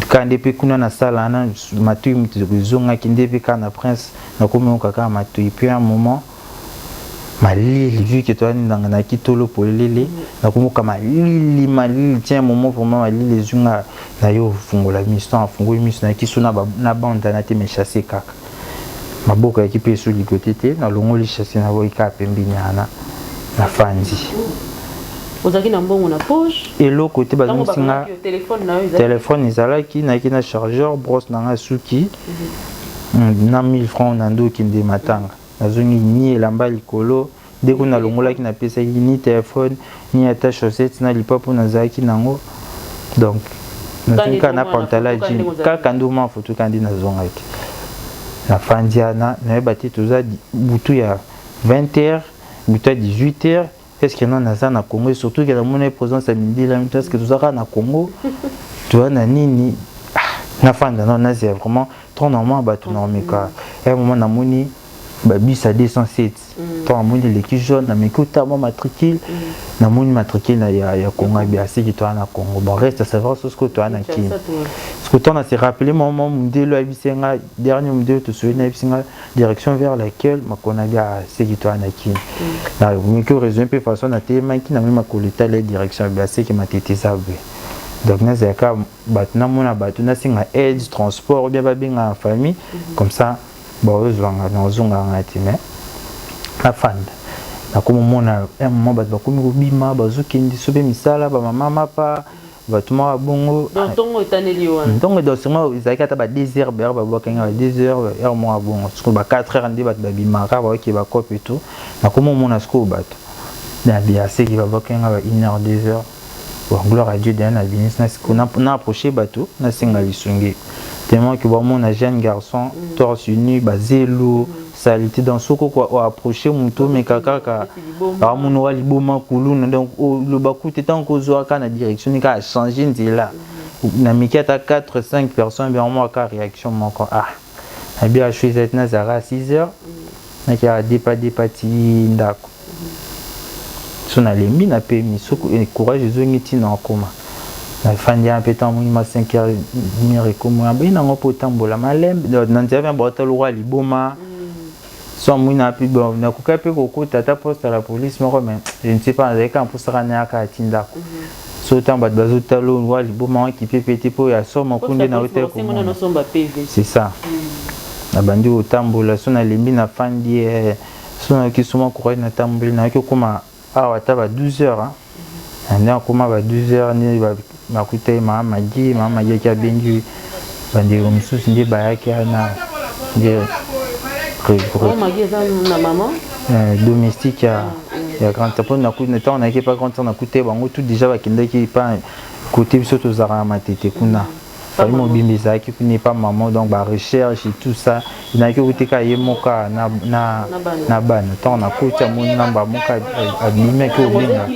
kaka nde mpe kuna na sala wana, matoi moto ezongaki nde mpe kaka na prince, nakomi oyoka kaka matoi. Puis un moment, malili, vu que toyani ndanga nayaki tolo polelele, nakomoka malili, malili. Tiens, moment vraiment malili ezwi nga na yo, ofungola miso. Ntango afungoli miso, nayaki so na bande na te, mais chasse kaka maboko yaki mpe esu ligote te. Nalongoli chasse, naboyi kaka pembeni wana, nafandi. Ozalaki na mbongo na poche? Eloko te. Bazongisi nga telefone, ezalaki, nayaki na chargeur, brosse na nga suki na 1000 francs na nde okende matanga. Nazongi ni elamba likolo nde kuna nalongolaki, napesaki ni telefone ni ata chaussette na lipapu nazalaki nango. Donc nazongi kaka na pantalon jean, kaka nde oma foto, kaka nde nazongaki. Nafandi wana, nayeba te toza butu ya 20 heures, butu ya 18 heures. Est ce que non, naza na Congo? Et surtout que namoni présence ya mindele. Est ce que toza kaka na Congo? Toza na nini? Nafanda no, nazela vraiment trop normal. Bato na omeka ya moment, namoni babus ya 207. Ntango namoni eleki jaune, nameki otala mwa matricule, namoni matricule ya Congo. Abi aseki toza na Congo. Bon, reste à savoir so sikoyo toza na Kini. Parce que ntango na se rappelé mwa mondele ayebisi nga, dernier mondele tosoyi, nayebisi nga direction vers laquelle makolo na bi, aseki toza na Kini. Nameki oraisonner mpe façon natelemaki, namoni makolo etala direction, abi aseki Matete eza boye. Donc nazalaka bato, namona bato, nasenga aide, transport, ou bien babenga na famille comme ça baozwanga, nazonganga te. Mais nafanda, nakomomona un moment bato bakomi kobima, bazokende so mpe misala, bamama mapa, bato moko bongo. Ntongo etaneli wana? Ntongo, donc seulement ezalaki ata ba 2 heures bere babwakanga, ba 2 heures, heure moko bongo. Sikoyo ba 4 heures nde bato babimaka, baoke bakope et tout. Nakomomona sikoyo bato na biaseki babwakanga ba 1 heure, 2 heures. Bon, gloire à Dieu, deya na binisi na approché bato, nasenga lisungi, tellement que bamona jeune garçon torse nu, bazelu, salité. Donc soki oapproche moto, omeka kaka, amona wa liboma, kuluna. Donc oloba kutu ntango kozwaka na direction ni kaka change nzela. Nameki ata 4 5 personnes, bien moko réaction moko, ah, nabi asho ezali, nazalaka 6 heures, nakeyaka depa depa ti ndako. So nalembi, napemi, so courage ezongi, ntina akoma, nafandi ya mpe. Ntango moni ma 5 heures mire ekomi, abeyi nango mpo otambola malembe na nzela mpe baota lokwa liboma. So amoni na mpe, bon, nakoki mpe kokota ata poste ya la police moko, mais je ne sais pas, nazalaki kaka mposaka nayaka ati ndako. So ntango bato bazotala wa liboma waki mpe te mpo ya soma kunde na ota komona, c'est ça. Nabandi kotambola, so nalembi, nafandi. So nayoki soma courage, natamboli, nayoki okóma awa ata ba 12 heures. Nde akóma ba 12 heures nde nakuta ye mama Magi. Mama Magi aki abengi bandeko mosusu nde bayaki wana nde. Domestique ya grande sœur, mpo ntango nayaki epa grande sœur, nakuta ye bango tout déjà bakendaki epa côté biso tozalaka na Matete kuna. Famille mobimba ezalaki kuna epa mama. Donc barecherche et tout ça, nayaki okuteka ye moko na bana. Ntango nakoti, amoni ngambo moko, abimaki obenga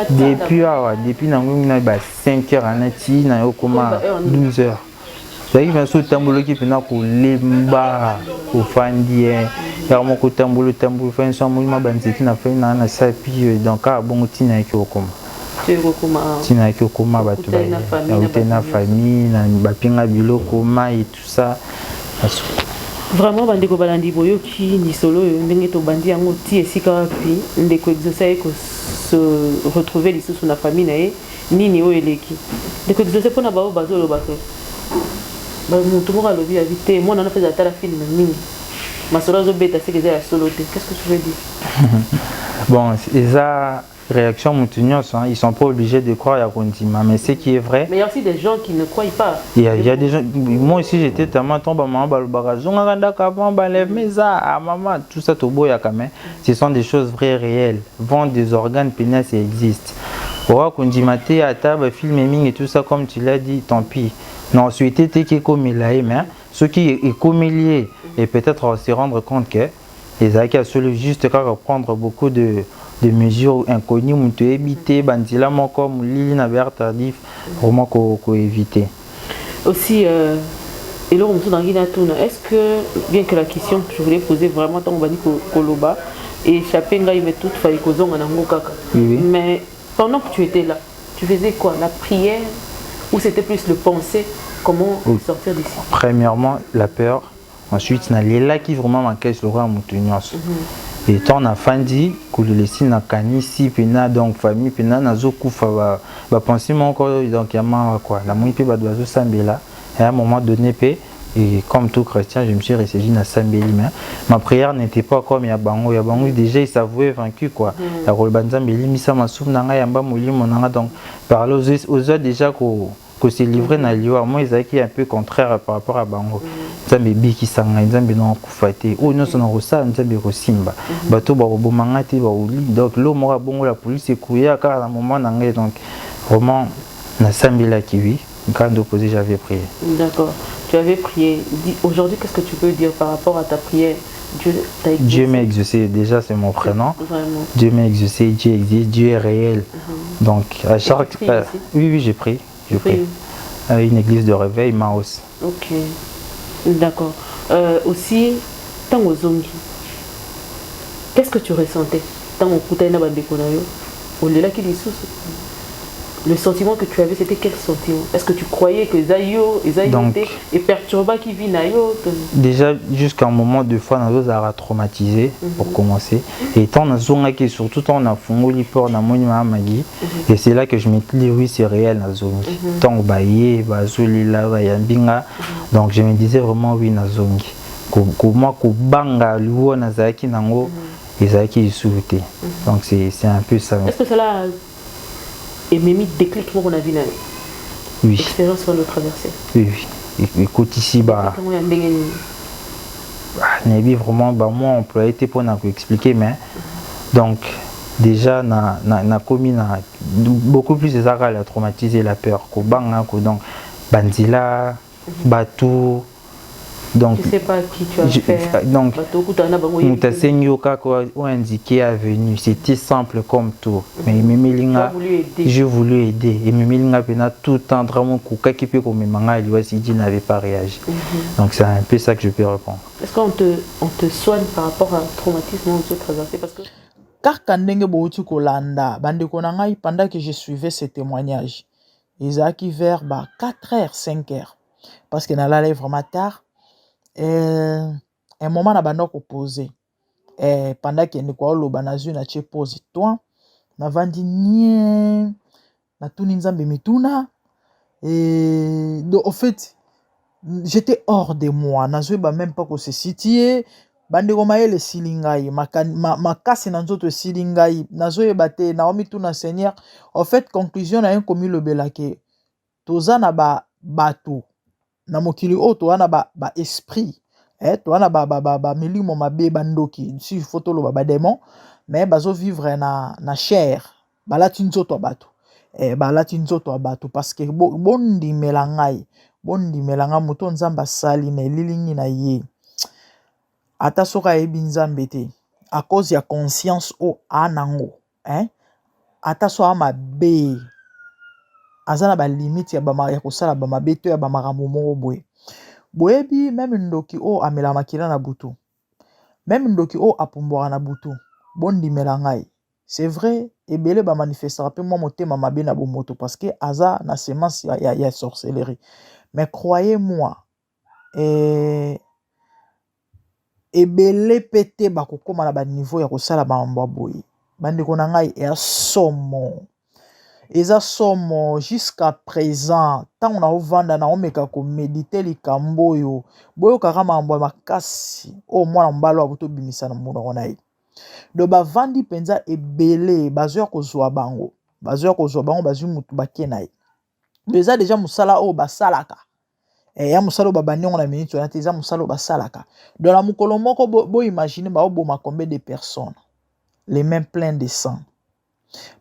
depuis awa, depuis nango na ba 5 heures ana ti na yo koma 12 heures. Ezalaki mpena so otambolaki mpena kolemba, ofandi ye yaka moko, otambola, otambola, ofandi, so amoni mwa banzete na fai na sapi. Donc kaka bongo ntina yaki okoma, ntina yaki okoma, bato baute na famille bapinga biloko, mai, tout ça. Vraiment, bandeko balandi, boyoki lisolo oyo ndenge tobandi yango ti esika wapi ndeko Exaucé aye kose retrouver lisusu na famille na ye. Nini oyo eleki, ndeko Exaucé, mpona bao bazoloba ke motu moko alobi abi te, mwana wana mpe atala film mingi, masolo azobeta seke eza ya solo te, qu'est ce que tu veux dire? Bon, eza réaction mutu nyonso, hein, ils sont pas obligés de croire ya kondima, mais ce qui est vrai. Mais il y a aussi des gens qui ne croient pas. Il y a des gens, moi aussi j'étais tellement tomba mama balobaka zongaka ndako avant balève, mais ça, ah maman, tout ça toboyaka, mais ce sont des choses vraies, réelles. Vendre des organes pénis, ça existe. Owa kondima te, ata bafilme mingi, tout ça, comme tu l'as dit, tant pis. Na souhaité te ke ekomela ye, mais soki ekomeli ye, et peut-être se rendre compte que ezalaki ya solo, juste kaka prendre beaucoup de mesures inconnues, moto oyebi te, banzela moko molili na ba heure tardive, vraiment koéviter. Aussi, eloko mosusu nangi natuna, est ce que, bien que la question que je voulais poser vraiment, ntango bandi koloba, échappé ngai, mais toutefois ekozonga nango kaka. Oui. Mais pendant que tu étais là, tu faisais quoi? La prière ou c'était plus le penser comment sortir d'ici? Premièrement la peur, ensuite nalelaki vraiment makasi lokola moto nyonso. Etant nafandi kolela, esi nakanisi mpena, donc famille mpena nazokufa, bapensées moko donc ya mawa quoi. Namoni mpe bato bazosambela. À un moment donné mpe, et comme tout chrétien, je me suis ressaisi, nasambeli, mais ma prière n'était pas comme ya bango. Ya bango, déjà il s'avouait vaincu quoi. Ya koloba: Nzambe, elimisa masumu na ngai, yamba molimo na ngai. Donc par là oza déjà ko se livrer na liwa. Moi, ezalaki un peu contraire par rapport à bango. Nzambe, ebikisa ngai, Nzambe, nakokufa te, oyo nyonso na kosala, Nzambe, ekosimba, bato bakoboma ngai te, bakoli. Donc lo moko abongo la police ekoya kaka na moment na ngai. Donc vraiment nasambelaki, oui. Quand opposé, j'avais prié. D'accord, tu avais prié. Aujourd'hui, qu'est-ce que tu peux dire par rapport à ta prière? Dieu t'a exaucé? Dieu m'a exaucé, déjà c'est mon prénom. Vraiment. Dieu m'a exaucé, Dieu existe, Dieu est réel. Donc à chaque Oui, j'ai prié. Je prie. À une église de réveil, Maos. Ok, d'accord. Aussi, ntango ozongi, qu'est-ce que tu ressentais ntango okutani na bandeko na yo? Olelaki lisusu? Le sentiment que tu avais, c'était quel sentiment? Est-ce que tu croyais que eza yo, eza yo te, eperturbaki vie na yo? Déjà, jusqu'à un moment de fois nazozalaka traumatisé pour commencer. Et tant nazongaki, surtout tant nafungoli porte, namoni mama Magi, et c'est là que je me dis: oui, c'est réel, nazongi. Ntango baye, bazolela, bayambi nga, donc je me disais vraiment: oui, nazongi. Koma kobanga liwa nazalaki nango ezalaki lisusu te. Donc c'est un peu ça. Est-ce que cela ememi déclic moko na vie na yo? Oui. Expérience wana otraverse? Oui, ekotisi ba ya ndenge nini? Nayebi vraiment bamwa employé te mpona koexpliquer, mais donc déjà na nakomi na beaucoup plus, eza kaka la traumatisé, la peur, kobanga ko donc banzela, bato, donc tu sais pas qui tu as fait. Donc moto asengi yo kaka oindiqué avenue, c'était simple comme tout, mais ememeli nga, j'ai voulu aider, ememeli nga mpena tout temps vraiment kokaki mpe komema nga liwa si Dieu n'avait pas réagi. Donc c'est un peu ça que je peux répondre. Est-ce qu'on te soigne par rapport à un traumatisme ou tu traversé? Parce que Kaka ndenge bouti kolanda bandeko na ngai, pendant que je suivais ce témoignage, ezalaki vers ba 4 heures, 5 heures, parce que nalalai vraiment tard. Un moment na banda kopose pendant ke ndeko aoloba, nazwi, natie pause toi, navandi nie, natuni Nzambe mituna. Et donc, au fait, j'étais hors de moi, nazoyeba même pas kose situer. Bandeko, mayele esili ngai, makasi na nzoto esili ngai, nazoyeba te, naomituna Seigneur. En fait, conclusion na ye komilobela ke toza na bato na mokili oyo, toza na baesprit ba toza na bamilimo ba, ba mabe, bandoki, si faut toloba badémon, mais bazovivre na chair, balati nzoto ya bato, balati nzoto ya bato. Parce que bondimela ngai, bondimela ngai, moto Nzambe asali na elilingi na ye, ata soki ayebi Nzambe te, à cause ya conscience oyo anango, eh? Ata so aa mabe, aza na balimite ya kosala bamabe to ya bamakambo moko boye. Boyebi, même ndoki oyo amelaka makila na butu, même ndoki oyo apumbwaka na butu, bondimela ngai, c'est vrai, ebele bamanifestaka mpe mwa motema mabe na bomoto parce que aza na semence ya sorcellerie. Mais croyez moi, ebele mpe te bakokóma na baniveau ya kosala bamambo ya boye. Bandeko na ngai, eya somo, eza somo. Jusqu'à présent, ntango naovanda, naomeka koméditer likambo oyo, boyokaka makambo ya makasi oyo mwana mobali oyo abuti obimisa na monoko na ye. Donc bavandi mpenza ebele, bazoya kozwa bango, bazoya kozwa bango, bazwi mutu, bake na ye. Donc eza déjà mosala oyo basalaka, ya mosala oyo babandi yango na minute wana te, eza mosala oyo basalaka. Donc na mokolo moko, boimagine baoboma combien de personnes, les mains pleines de sang.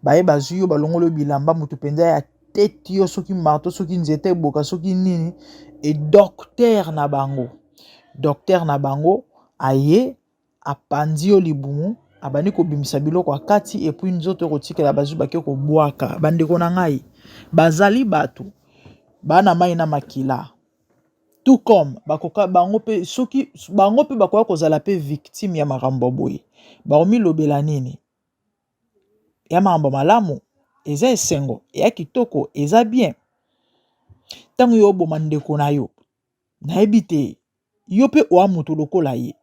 Baye, bazwi yo, balongoli yo bilamba, motu mpenza ya Babeti yo soki marteau, soki nzete eboka, soki nini. E docteur na bango, docteur na bango aye apanzi yo libumu, abandi kobimisa biloko ya kati, et puis nzoto ekotikela bazwi bake kobwaka. Bandeko na ngai, bazali bato bana mai na makila, tout comme bakoka bango mpe, soki bango mpe bakoka kozala mpe victime ya makambo ya boye, bakomilobela nini? Ya makambo malamu, eza esengo, eya kitoko, eza bien. Ntango yo oboma ndeko na yo, nayebi te, yo mpe oa moto lokola ye,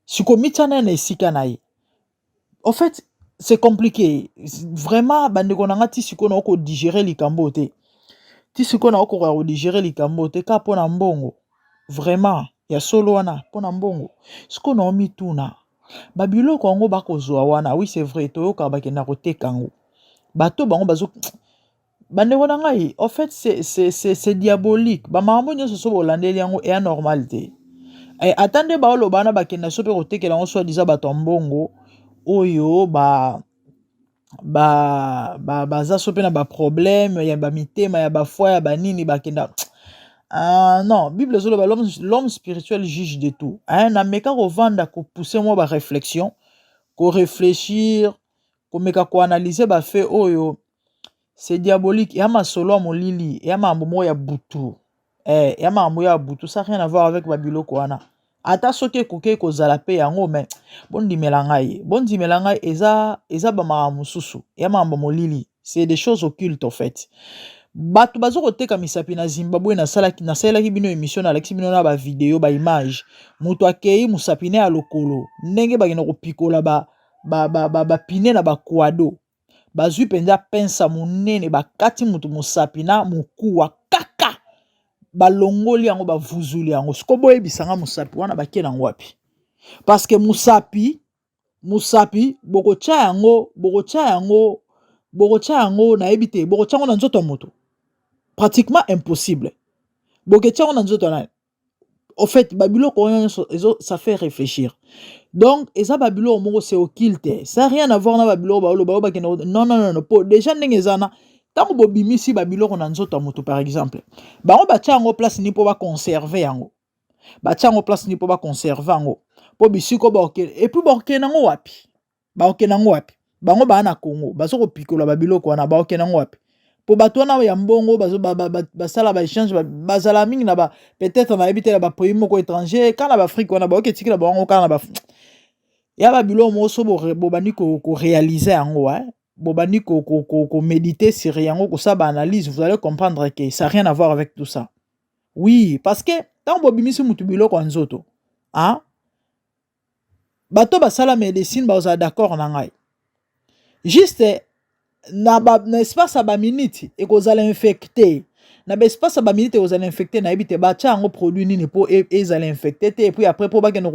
sikoyo mitya na ye na esika na ye. En fait, c'est compliqué vraiment, bandeko na nga. Ti sikoyo na okodigérer likambo te, ti sikoyo na okoka kodigérer likambo te, kaka mpo na mbongo. Vraiment, ya solo wana, mpo na mbongo. Sikoyo na omituna, babiloko yango bakozwa wana, oui, c'est vrai, toyokaka bakenda koteka yango, bato bango bazo. Bandeko na ngai, en fait, c'est diabolique. Bamakambo nyonso so bolandeli yango, eya normal te. Ata nde baoloba wana, bakenda so mpe kotekela yango soi-disant bato ya mbongo oyo ba ba baza so mpe na baproblème ya bamitema, ya bafoie, ya banini, bakenda. Non, Bible ezoloba: "L'homme spirituel juge de tout." Hein, nameka kovanda, kopousser mwa baréflexion, koréfléchir, komeka koanalyser bafaits oyo. C'est diabolique. Eya masolo ya molili, eya makambo moko ya butu, eya makambo ya butu, ça rien à voir avec babiloko wana. Ata soki ekoki kozala mpe yango, mais bondimela ngai, bondimela ngai, eza bamakambo mosusu, eya makambo molili, c'est des choses occultes en fait. Bato baza koteka misapi na Zimbabwe. Nasalelaki bino émission, nalakisi bino na bavideo, baimage. Moto akei, mosapi ne ya lokolo, ndenge bakenda kopikola bapine ba na bakwado, bazwi mpenza pince monene, bakati moto mosapi na mokuwa kaka, balongoli yango, bavuzuli yango. Siko boyebisanga, mosapi wana bakie nango wapi? Parce que mosapi bokotya yango, bokotya yango, bokotya yango, nayebi te, bokotya yango na nzoto ya moto, pratiquement impossible. Boketya yango na nzoto ya nani? Au fait, babiloko wana nyonso, ça fait réfléchir. Donc eza babiloko moko, c'est occulte, ça rien à voir na babiloko baoloba oyo bakende. Non, non, non, po déjà ndenge eza na ntango bobimisi babiloko na nzoto ya moto, par exemple, bango batia yango place nini mpo baconserver yango? Batia yango place nini mpo baconserver yango? Mpo bisiko bakokende, et puis bakokende yango wapi? Bakokende yango wapi? Bango baa na Congo, baza kopikola babiloko wana, bakokende yango wapi? Mpo bato wana ya mbongo basala baéchange, bazala mingi na ba, peut-être, nayebi te, na bapays moko étranger, kaka na baAfrique wana, baoki etikela bango kaka na ba ya babiloko moko. So bobandi koréaliser yango, bobandi koméditer sur yango, kosala baanalyse, vous allez comprendre que ça rien à voir avec tout ça. Oui, parce que ntango bobimisi mutu biloko ya nzoto, ah, bato basala médecine bazala d'accord na ngai, juste na espace ya baminute ekozala infecté, na baespace ya baminute ekozala infecté. Nayebi te batya yango produit nini mpo ezala infecté te. Et puis après, mpo bakende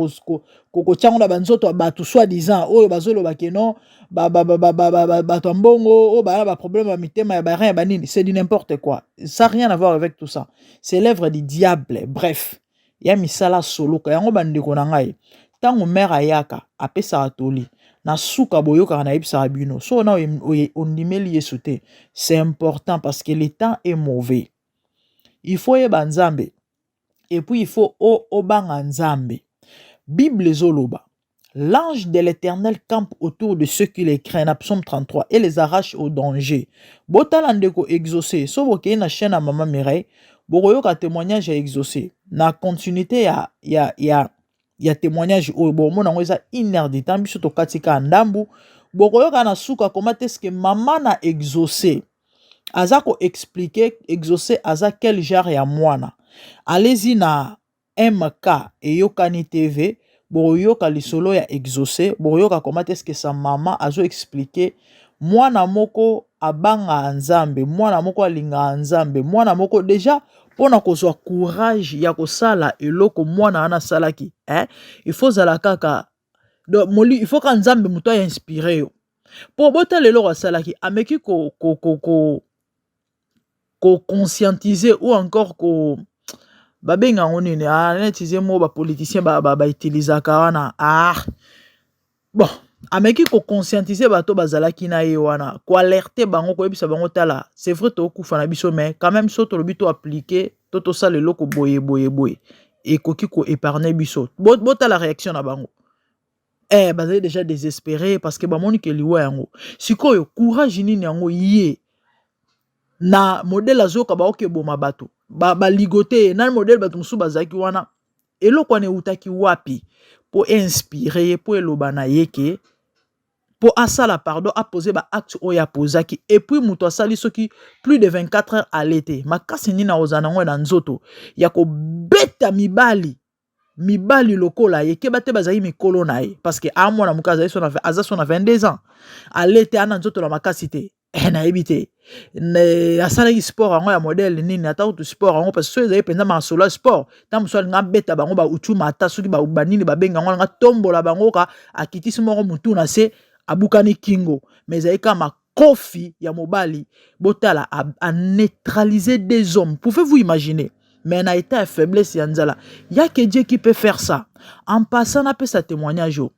kotia yango na banzoto ya bato soi-disant oyo bazoloba ke non, bato ya mbongo oyo baya na baproblème ya mitema, ya barein, ya banini, c'est du n'importe quoi, ça rien à voir avec tout ça, c'est l'œuvre du diable. Bref, ya misala soloka yango. Bandeko na ngai, ntango mare ayaka, apesaka toli na suka, boyokaka, nayebisaka bino, so na ondimeli Yesu te, c'est important, parce que le temps est mauvais. Il faut oyeba Nzambe, et puis il faut obanga Nzambe. Bible ezoloba: "L'ange de l'Éternel campe autour de ceux qui les craignent", na psaume 33, "et les arrache au danger." Botala ndeko Exaucé. So bokei na chaîne ya mama Mireille, bokoyoka témoignage ya Exaucé na continuité ya témoignage oyo. Bomona yango eza une heure de temps, biso tokati kaka ndambu. Bokoyoka na suka koma te ce que mama na Exaucé aza koexpliquer Exaucé aza quel genre ya mwana. Alezi na MK Eyokani TV, bokoyoka lisolo ya Exaucé, bokoyoka koma te ce que sa mama azoexpliquer mwana moko abangaka Nzambe, mwana moko alingaka Nzambe, mwana moko déjà mpona kozwa courage ya kosala eloko mwana wana asalaki, eh? Il faut ozala kaka moli, il faut ka Nzambe moto ainspirer yo mpo botala eloko asalaki. Ameki koconscientiser ko, ko ou encore ko babenga yango nini? Ah, neti ze mo bapoliticien bautilisaka wana. Ah bon, Ameki koconscientiser bato bazalaki na ye wana, koalerter bango, koyebisa bango: tala, c'est vrai, tokokufa na biso, mais quand même so tolobi to appliquer to tosala eloko boye boye boye, ekoki koépargner biso. Botala réaction na bango. Bazali déjà désespéré parce que bamoni ke liwa yango. Sikoyo courage nini yango ye na modèle azoyoka baoki eboma bato, baligote ye na modèle bato mosusu bazalaki wana? Eloko wana eutaki wapi mpo inspirer ye, mpo eloba na ye ke mpo asala, pardon, apose baacte oyo apozaki? Et puis moto asali soki plus de 24 heures ale te, makasi nini akozala nango na nzoto ya kobeta mibali, mibali lokola ye? Keba te, bazali mikolo na ye, parce que amwana moke, azali so aza so na 22 ans, ale te, ana nzoto na makasi te. Nayebi te asalaki sport yango ya modèle nini, ata kutu sport yango, parce que soki ezali mpenza masolo ya sport, ntango mosusu alinga abeta bango bautuma, ata soki banini babenga yango, alinga tombola bango ka akitisi moko motu na se, abukani kingo. Mais ezali kaka makofi ya mobali. Botala, aneutraliser des hommes, pouvez-vous imaginer? Mais na état ya faiblesse ya nzala, y a que Dieu qui peut faire ça. En passant, napesa témoignage oyo: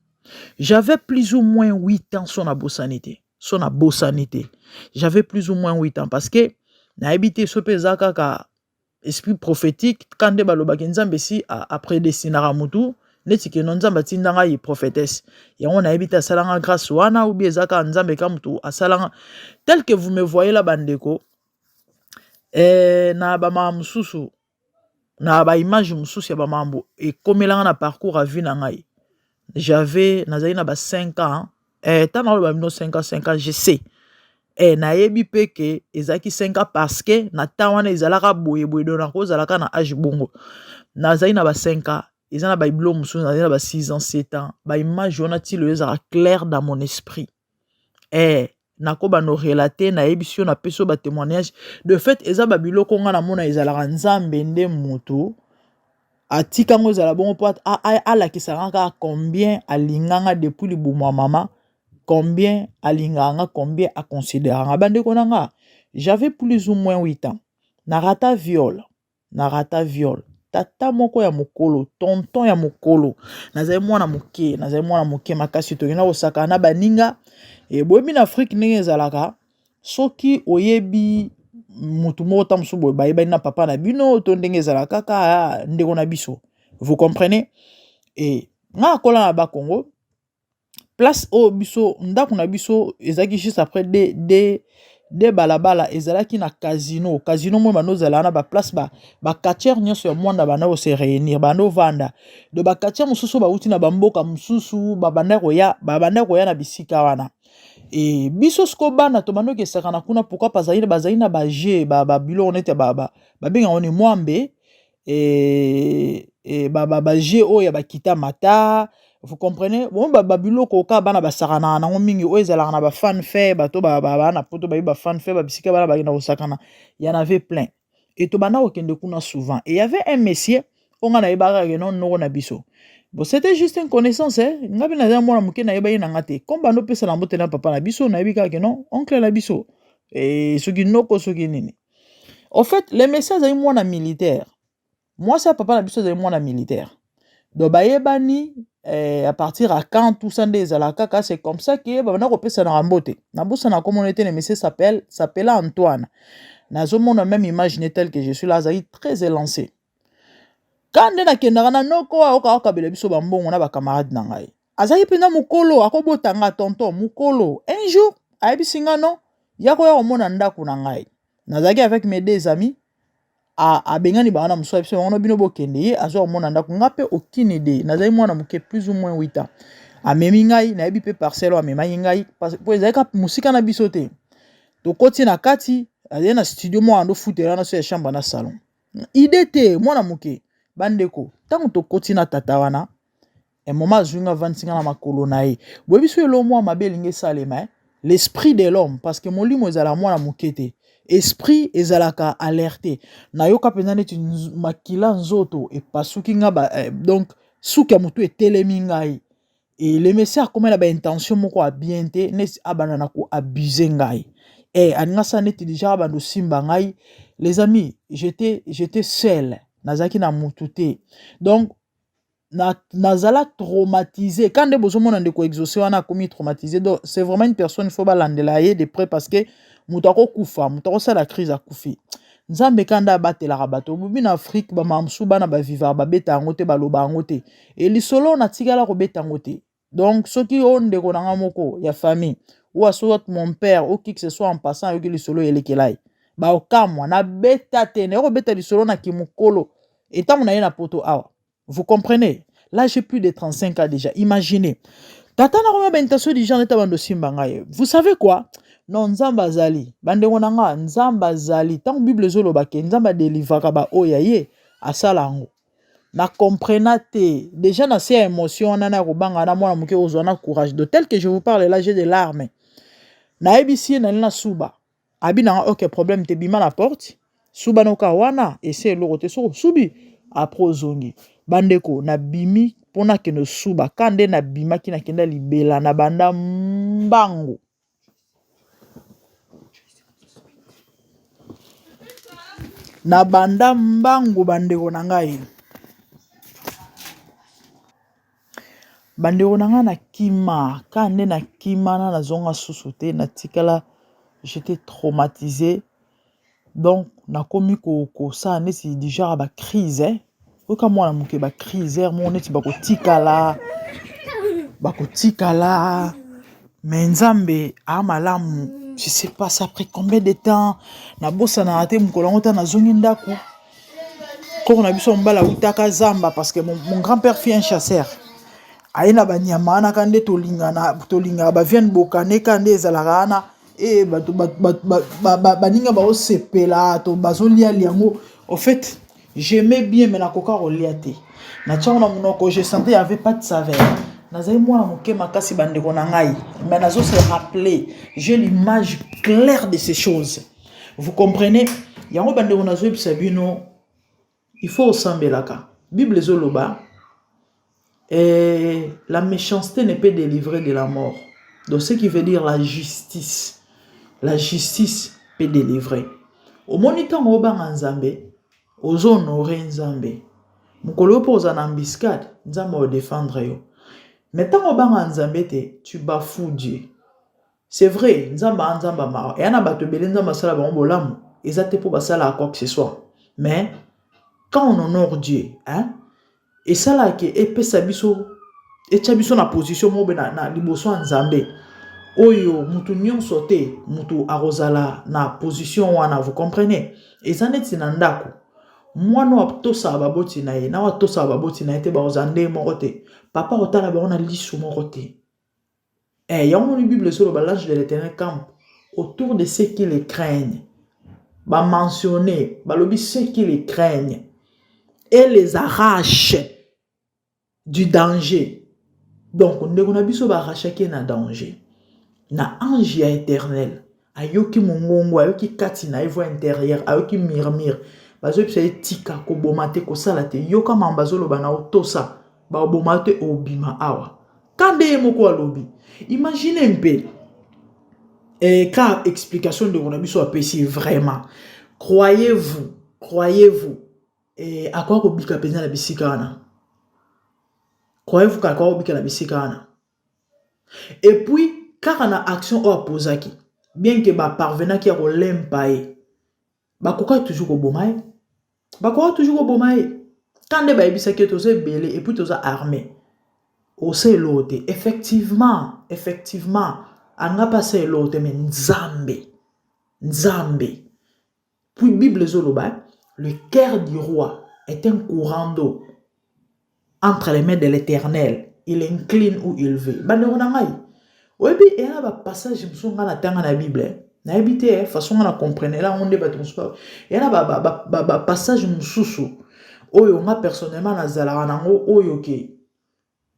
j'avais plus ou moins 8 ans, so nabosani te, so nabosani te, j'avais plus ou moins 8 ans, parce que nayebi te so mpe eza kaka esprit prophétique ka nde balobaki Nzambe esi aprédestinaka motu, neti keno Nzambe atinda ngai prophétesse yango. Nayebi te asalanga grâce wana ou bien eza kaka Nzambe ka motu asalanga tel que vous me voyez là. Bandeko, na bamama mosusu, na baimage mosusu ya bamambo ekomelanga na parcours ya vie na ngai, j'avais, nazali na ba 5 ans. Ntango naloba bino 5 ans, 5 ans, je sais, nayebi mpe ke ezalaki 5 ans, parce que na temps wana ezalaka boye boye. Donc nakozalaka na age bongo, nazali na ba 5 ans. Eza na babiloko mosusu, nazali na ba 6 ans, 7 ans. Baimage wana ti lelo ezalaka clair dans mon esprit. Nakobanda orelater, nayebisi yo, napesi yo batémoignage. De fait, eza babiloko nga namona, ezalaka Nzambe nde motu atikango ezala bongo mpo alakisaka kaka combien alinganga depuis libumu ya mama, combien alingaka nga, combien aconsidéraka nga. Bandeko na nga, j'avais plus ou moins 8 ans, narata viol, narata viol. Tata moko ya mokolo, tonton ya mokolo, nazali mwana moke, nazali mwana moke makasi. Tokenda kosakana na baninga. Boyebi na Afrique ndenge ezalaka, soki oyebi motu moko ta mosusu boye, bayebani na papa na bino to ndenge ezalaka kaka ndeko na biso, vous comprenez? E nga akola na Bakongo, place oyo biso ndako na biso ezalaki juste après de balabala, ezalaki na casino. Casino moyo bando ozala na baplace, bacatcheur nyonso ya mwanda banda kose réunir, banda ovanda. De bacatcheur mosusu bauti na bamboka mosusu, babanda koya na bisika wana. E biso siko bana tobanda okesaka na kuna. Pourquoi? Bazali na bajeux, babiloko neti babengaka ni mwambe, e bajeux oyo ya bakita mata, vous comprenez? Bon, babiloko kaka bana basakanaka nango mingi, oyo ezalaka na bafanfare, bato baa na Poto bayebi bafanfare, babisika bana bakenda kosakana, y en avait plein. E tobanda kokende kuna souvent. Et y avait un monsieur oyo nga nayebaka ke no noko na biso. Bon, c'était juste une connaissance, eh? Nga mpe naza mwana moke, nayeba ye na nga te. Comme bando opesana mbote na papa na biso, nayebi kaka ke non, oncle na biso, e soki noko, soki nini. Au fait, le monsieur azali mwana militaire, mwasi ya papa na biso azali mwana militaire. Donc bayebani à partir à quand, tout ça nde ezalaka kaka. C'est comme ça ke babanda kopesanaka mbote. Nabosana komona ete le monsieur s'appela Antoine. Nazomona même image ne tel que je suis là, azali très élancé. Ka nde nakendaka na noko, aoka akabela biso bambongo na bacamarade na ngai. Azalaki mpenza mokolo, akobota tonton mokolo. Un jour ayebisi nga: non, ya koya komona ndako na ngai. Nazalaki avec mes deux amis, abengani bango na mosusu, biso bango, bino bokende, ye azwa komona ndako. Nga mpe aucune idée, nazali mwana moke, plus ou moins 8 ans. Amemi ngai, nayebi mpe parcelle oyo amemaki ngai po ezalaki mosika na biso te. Tokoti na kati, azali na studio moko, ando futela na so ya chambre na salon. Idée te, mwana moke. Bandeko, ntango tokoti na tata wana, moma azwi nga, avandisi nga na makolo na ye. Boyebi so elo mwa mabe elingi esalema, eh? L'esprit de l'homme, parce que molimo ezala mwana moke te, esprit ezalaka alerte. Nayoka mpenza neti makila nzoto epasuki nga donc suki ya motu etelemi ngai. E le monsieur akomi na baintention moko ya bien te, neti abanda na koabuser ngai. Alingi asala neti déjà abanda osimba ngai. Les amis, j'étais seul, nazalaki na motu te. Donc Na nazala traumatisé quand nde bozomona ndeko exaucé wana akomi traumatisé, donc c'est vraiment une personne, il faut balandela ye de près parce que moto akokufa, moto akosala crise, akufi. Nzambe ka nde abatelaka bato. Bobi na Afrique, bamama mosusu bana bavivaka, babeta yango te, baloba yango te, e lisolo natikala kobeta yango te. Donc soki oyo ndeko na nga moko ya famille ou soit mon père ou qui que ce soit en passant ayoki lisolo elekela ye, baokamwa. Nabeta te, naye kobeta lisolo na kimokolo etango na ye na poto awa. Vous comprenez? Là, j'ai plus de 35 ans déjà. Imaginez. Tata na koma ba du genre neta bando simba ngai. Vous savez quoi? Non, Nzambe azali. Bandeko na nga, Nzambe azali. Tant Bible ezoloba ke Nzambe adelivraka ba oyo ya ye, asala yango. Na comprena te. Déjà na se ya émotion wana na kobanga na mwana moke ozwa na courage. De tel que je vous parle là, j'ai des larmes. Nayebisi ye nali na suba. Abi na nga ok, problème te, bima na porte. Suba noka wana ese eloko te, soko subi après ozongi. Bandeko, nabimi mpo nakende suba. Ka nde nabimaki, nakenda libela, na banda mbangu. Na banda mbangu bandeko na ngai. Bandeko na ngai, nakima ka nde nakima na nazonga susu te, natikala, j'étais traumatisé. Donc nakomi kosala neti du genre ba crise, eh? Oyoka mwana moke ba crise heure moko neti bakotikala bakotikala, mais Nzambe a malamu. Je sais pas ça après combien de temps, nabosanaka te mokolo yango ta nazongi ndako, koko na biso mobali awutaka zamba parce que mon grand-père fut un chasseur, aye na banyama wana ka nde tolingana, tolingaka bavienne bokane ka nde ezalaka wana e bato baninga baosepela to bazolia yango. Au fait, j'aimais bien, mais nakoka kolia te. Natiango na monoko, je sentais y avait pas de saveur. Nazali mwana moke makasi, bandeko na ngai, mais nazo se rappeler, j'ai l'image claire de ces choses, vous comprenez? Yango bandeko, nazoyebisa bino, il faut osambelaka. Bible ezoloba eh, la méchanceté ne peut délivrer de la mort. Donc ce qui veut dire la justice, la justice peut délivrer. Omoni, ntango obanga Nzambe, ozohonore Nzambe, mokolo oyo mpo oza na embuscade, Nzambe odefendre yo. Mais ntango obanga Nzambe te, tu bafoues Dieu. C'est vrai, Nzambe aa Nzambe mawa, eya na bato ebele Nzambe asala bango bolamu, eza te mpo basalaka quoi que ce soit. Mais quand on honore Dieu, hein, esalaka epesa biso, etya biso na position moko boye na liboso ya Nzambe oyo mutu nyonso te mutu akozala na position wana. Vous comprenez? Eza neti na ndako, mwana oyo atosaka baboti na ye na oyo atosaka baboti na ye te, bakozala ndenge moko te. Papa akotala bango na lisu moko te. Eh, yango moni Bible ezoloba l'ange de l'Éternel campe autour de ceux qui le craignent. Bamentionne, balobi ceux qui le craignent et les arrache du danger. Donc ndeko na biso baarrachaki ye na danger na ange ya Éternel. Ayoki mongongo, ayoki kati na ye voix intérieure, ayoki murmure, bazoyebisa ye tika koboma te, kosala te, yoka makambo bazoloba na otosa, baboma te, obima awa. Ka nde ye moko alobi, imagine mpe eh, ka explication ndeko na biso apesi. Vraiment, croyez-vous, croyez-vous eh, akoka kobika mpenza na bisika wana? Croyez-vous akoka kobika na bisika wana? Et puis kaka na action oyo apozaki, bien ke baparvenaki ya kolempa ye, bakokaki toujours koboma ye, bakokaki toujours koboma ye. Ka nde bayebisaki ye toza ebele et puis toza armé, osa eloko te. Effectivement, effectivement, anga mpe asa eloko te, mais Nzambe, Nzambe. Puis Bible ezoloba le cœur du roi est un courant d'eau entre les mains de l'Éternel, il incline où il veut. Bandeko na ngai, oyebi eya na bapassage mosusu ngai natanga na Bible, nayebi te façon ngai na comprenela yango nde bato mosusu. Eya na bapassage mosusu oyo nga personnellement nazalaka nango oyo ke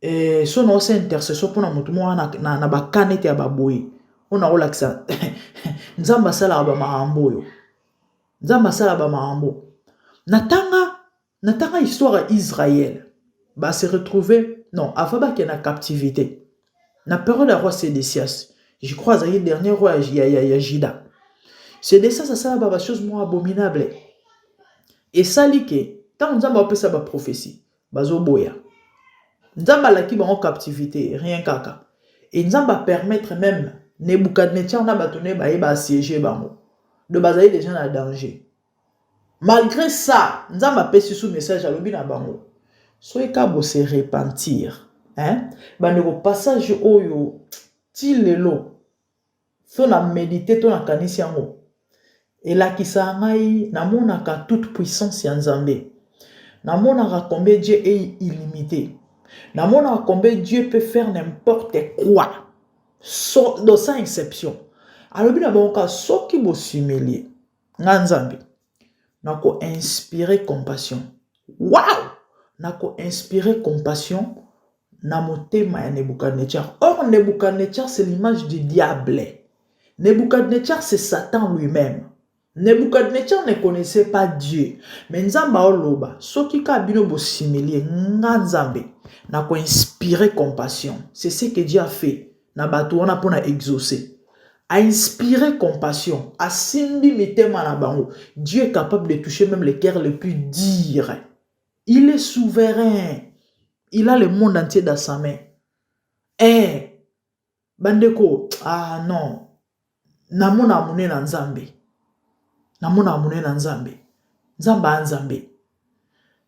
eh, so naosa intercession mpona motu moko na baka neti ya baboye oyo nakolakisa Nzambe asalaka bamakambo oyo, Nzambe asalaka bamakambo. Natanga histoire ya Israël base retrouver, non, avant bakende na captivité, na période ya roi Sédécias, je crois azalaki dernier roi ya Juda. Sédécias asala ba bachose moko abominable, esali ke ntango Nzambe apesa baprophétie, bazoboya. Nzambe alaki bango captivité, rien kaka. Et Nzambe a permettre même Nebuchadnezzar na bato ne baye ba assiéger bango. Donc bazali déjà na danger. Malgré ça, Nzambe apesi su message alobi na bango. Soki ka bo se repentir, hein? Bandeko passage oyo ti lelo so na medite to nakanisi yango elakisaka ngai namonaka toute puissance ya Nzambe. Namonaka combien Dieu est illimité. Namonaka combien Dieu peut faire n'importe quoi. So, donc sans exception. Alobi na bango kaka soki bosimeli nga Nzambe nako inspirer compassion. Wow! Nako inspirer compassion na motema ya Nebuchadnezzar. Or Nebuchadnezzar c'est l'image du diable. Nebuchadnezzar c'est Satan lui-même. Nebuchadnezzar ne connaissait pas Dieu. Mais Nzambe aoloba soki ka bino bosimilie nga Nzambe nako inspirer compassion. C'est ce que Dieu a fait na bato wana mpona exaucer. A inspirer compassion, asimbi mitema na bango. Dieu est capable de toucher même les cœurs les plus durs. Il est souverain. Il a le monde entier dans sa main. Eh, bandeko, ah non. Namona monene na Nzambe. Namona monene na Nzambe. Nzambe a Nzambe.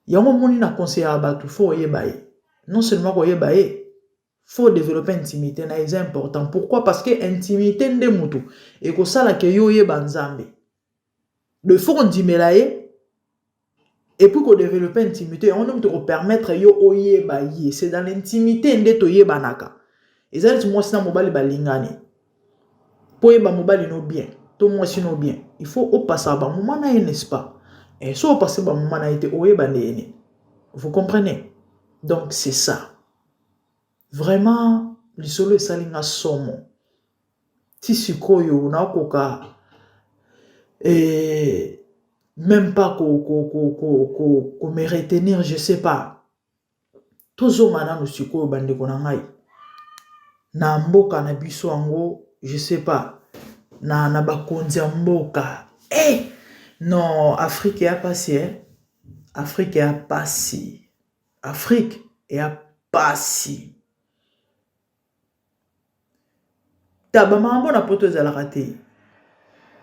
Yango moni na conseil ya bato faut oyeba ye. Non seulement koyeba ye, faut développer intimité na eza important. Pourquoi? Parce que intimité nde mutu ekosalaka yo oyeba Nzambe. Il faut kondimela ye et puis kodévelopper intimité yango nde mutu ekopermettre yo oyeba ye. C'est dans l'intimité nde toyebanaka. Eza neti mwasi na mobali balingani. Po oyeba mobali no bien to mwasi no bien, il faut opasa bamoma na ye, n'est-ce pas? Et so opase bamoma na ye te, oyeba nde ye nini. Vous comprenez? Donc c'est ça. Vraiment lisolo esali nga somo. Ti sikoyo nakoka même pas ko, ko, ko, ko, ko, ko me retenir, je sais pas. Tozonga nanu sikoyo bandeko na ngai. Na mboka na biso yango, je sais pas. Na bakonzi ya mboka. Eh! Non, Afrique ya pasi, eh? Afrique ya pasi. Afrique ya pasi. Ta ba makambo na poto ezalaka te.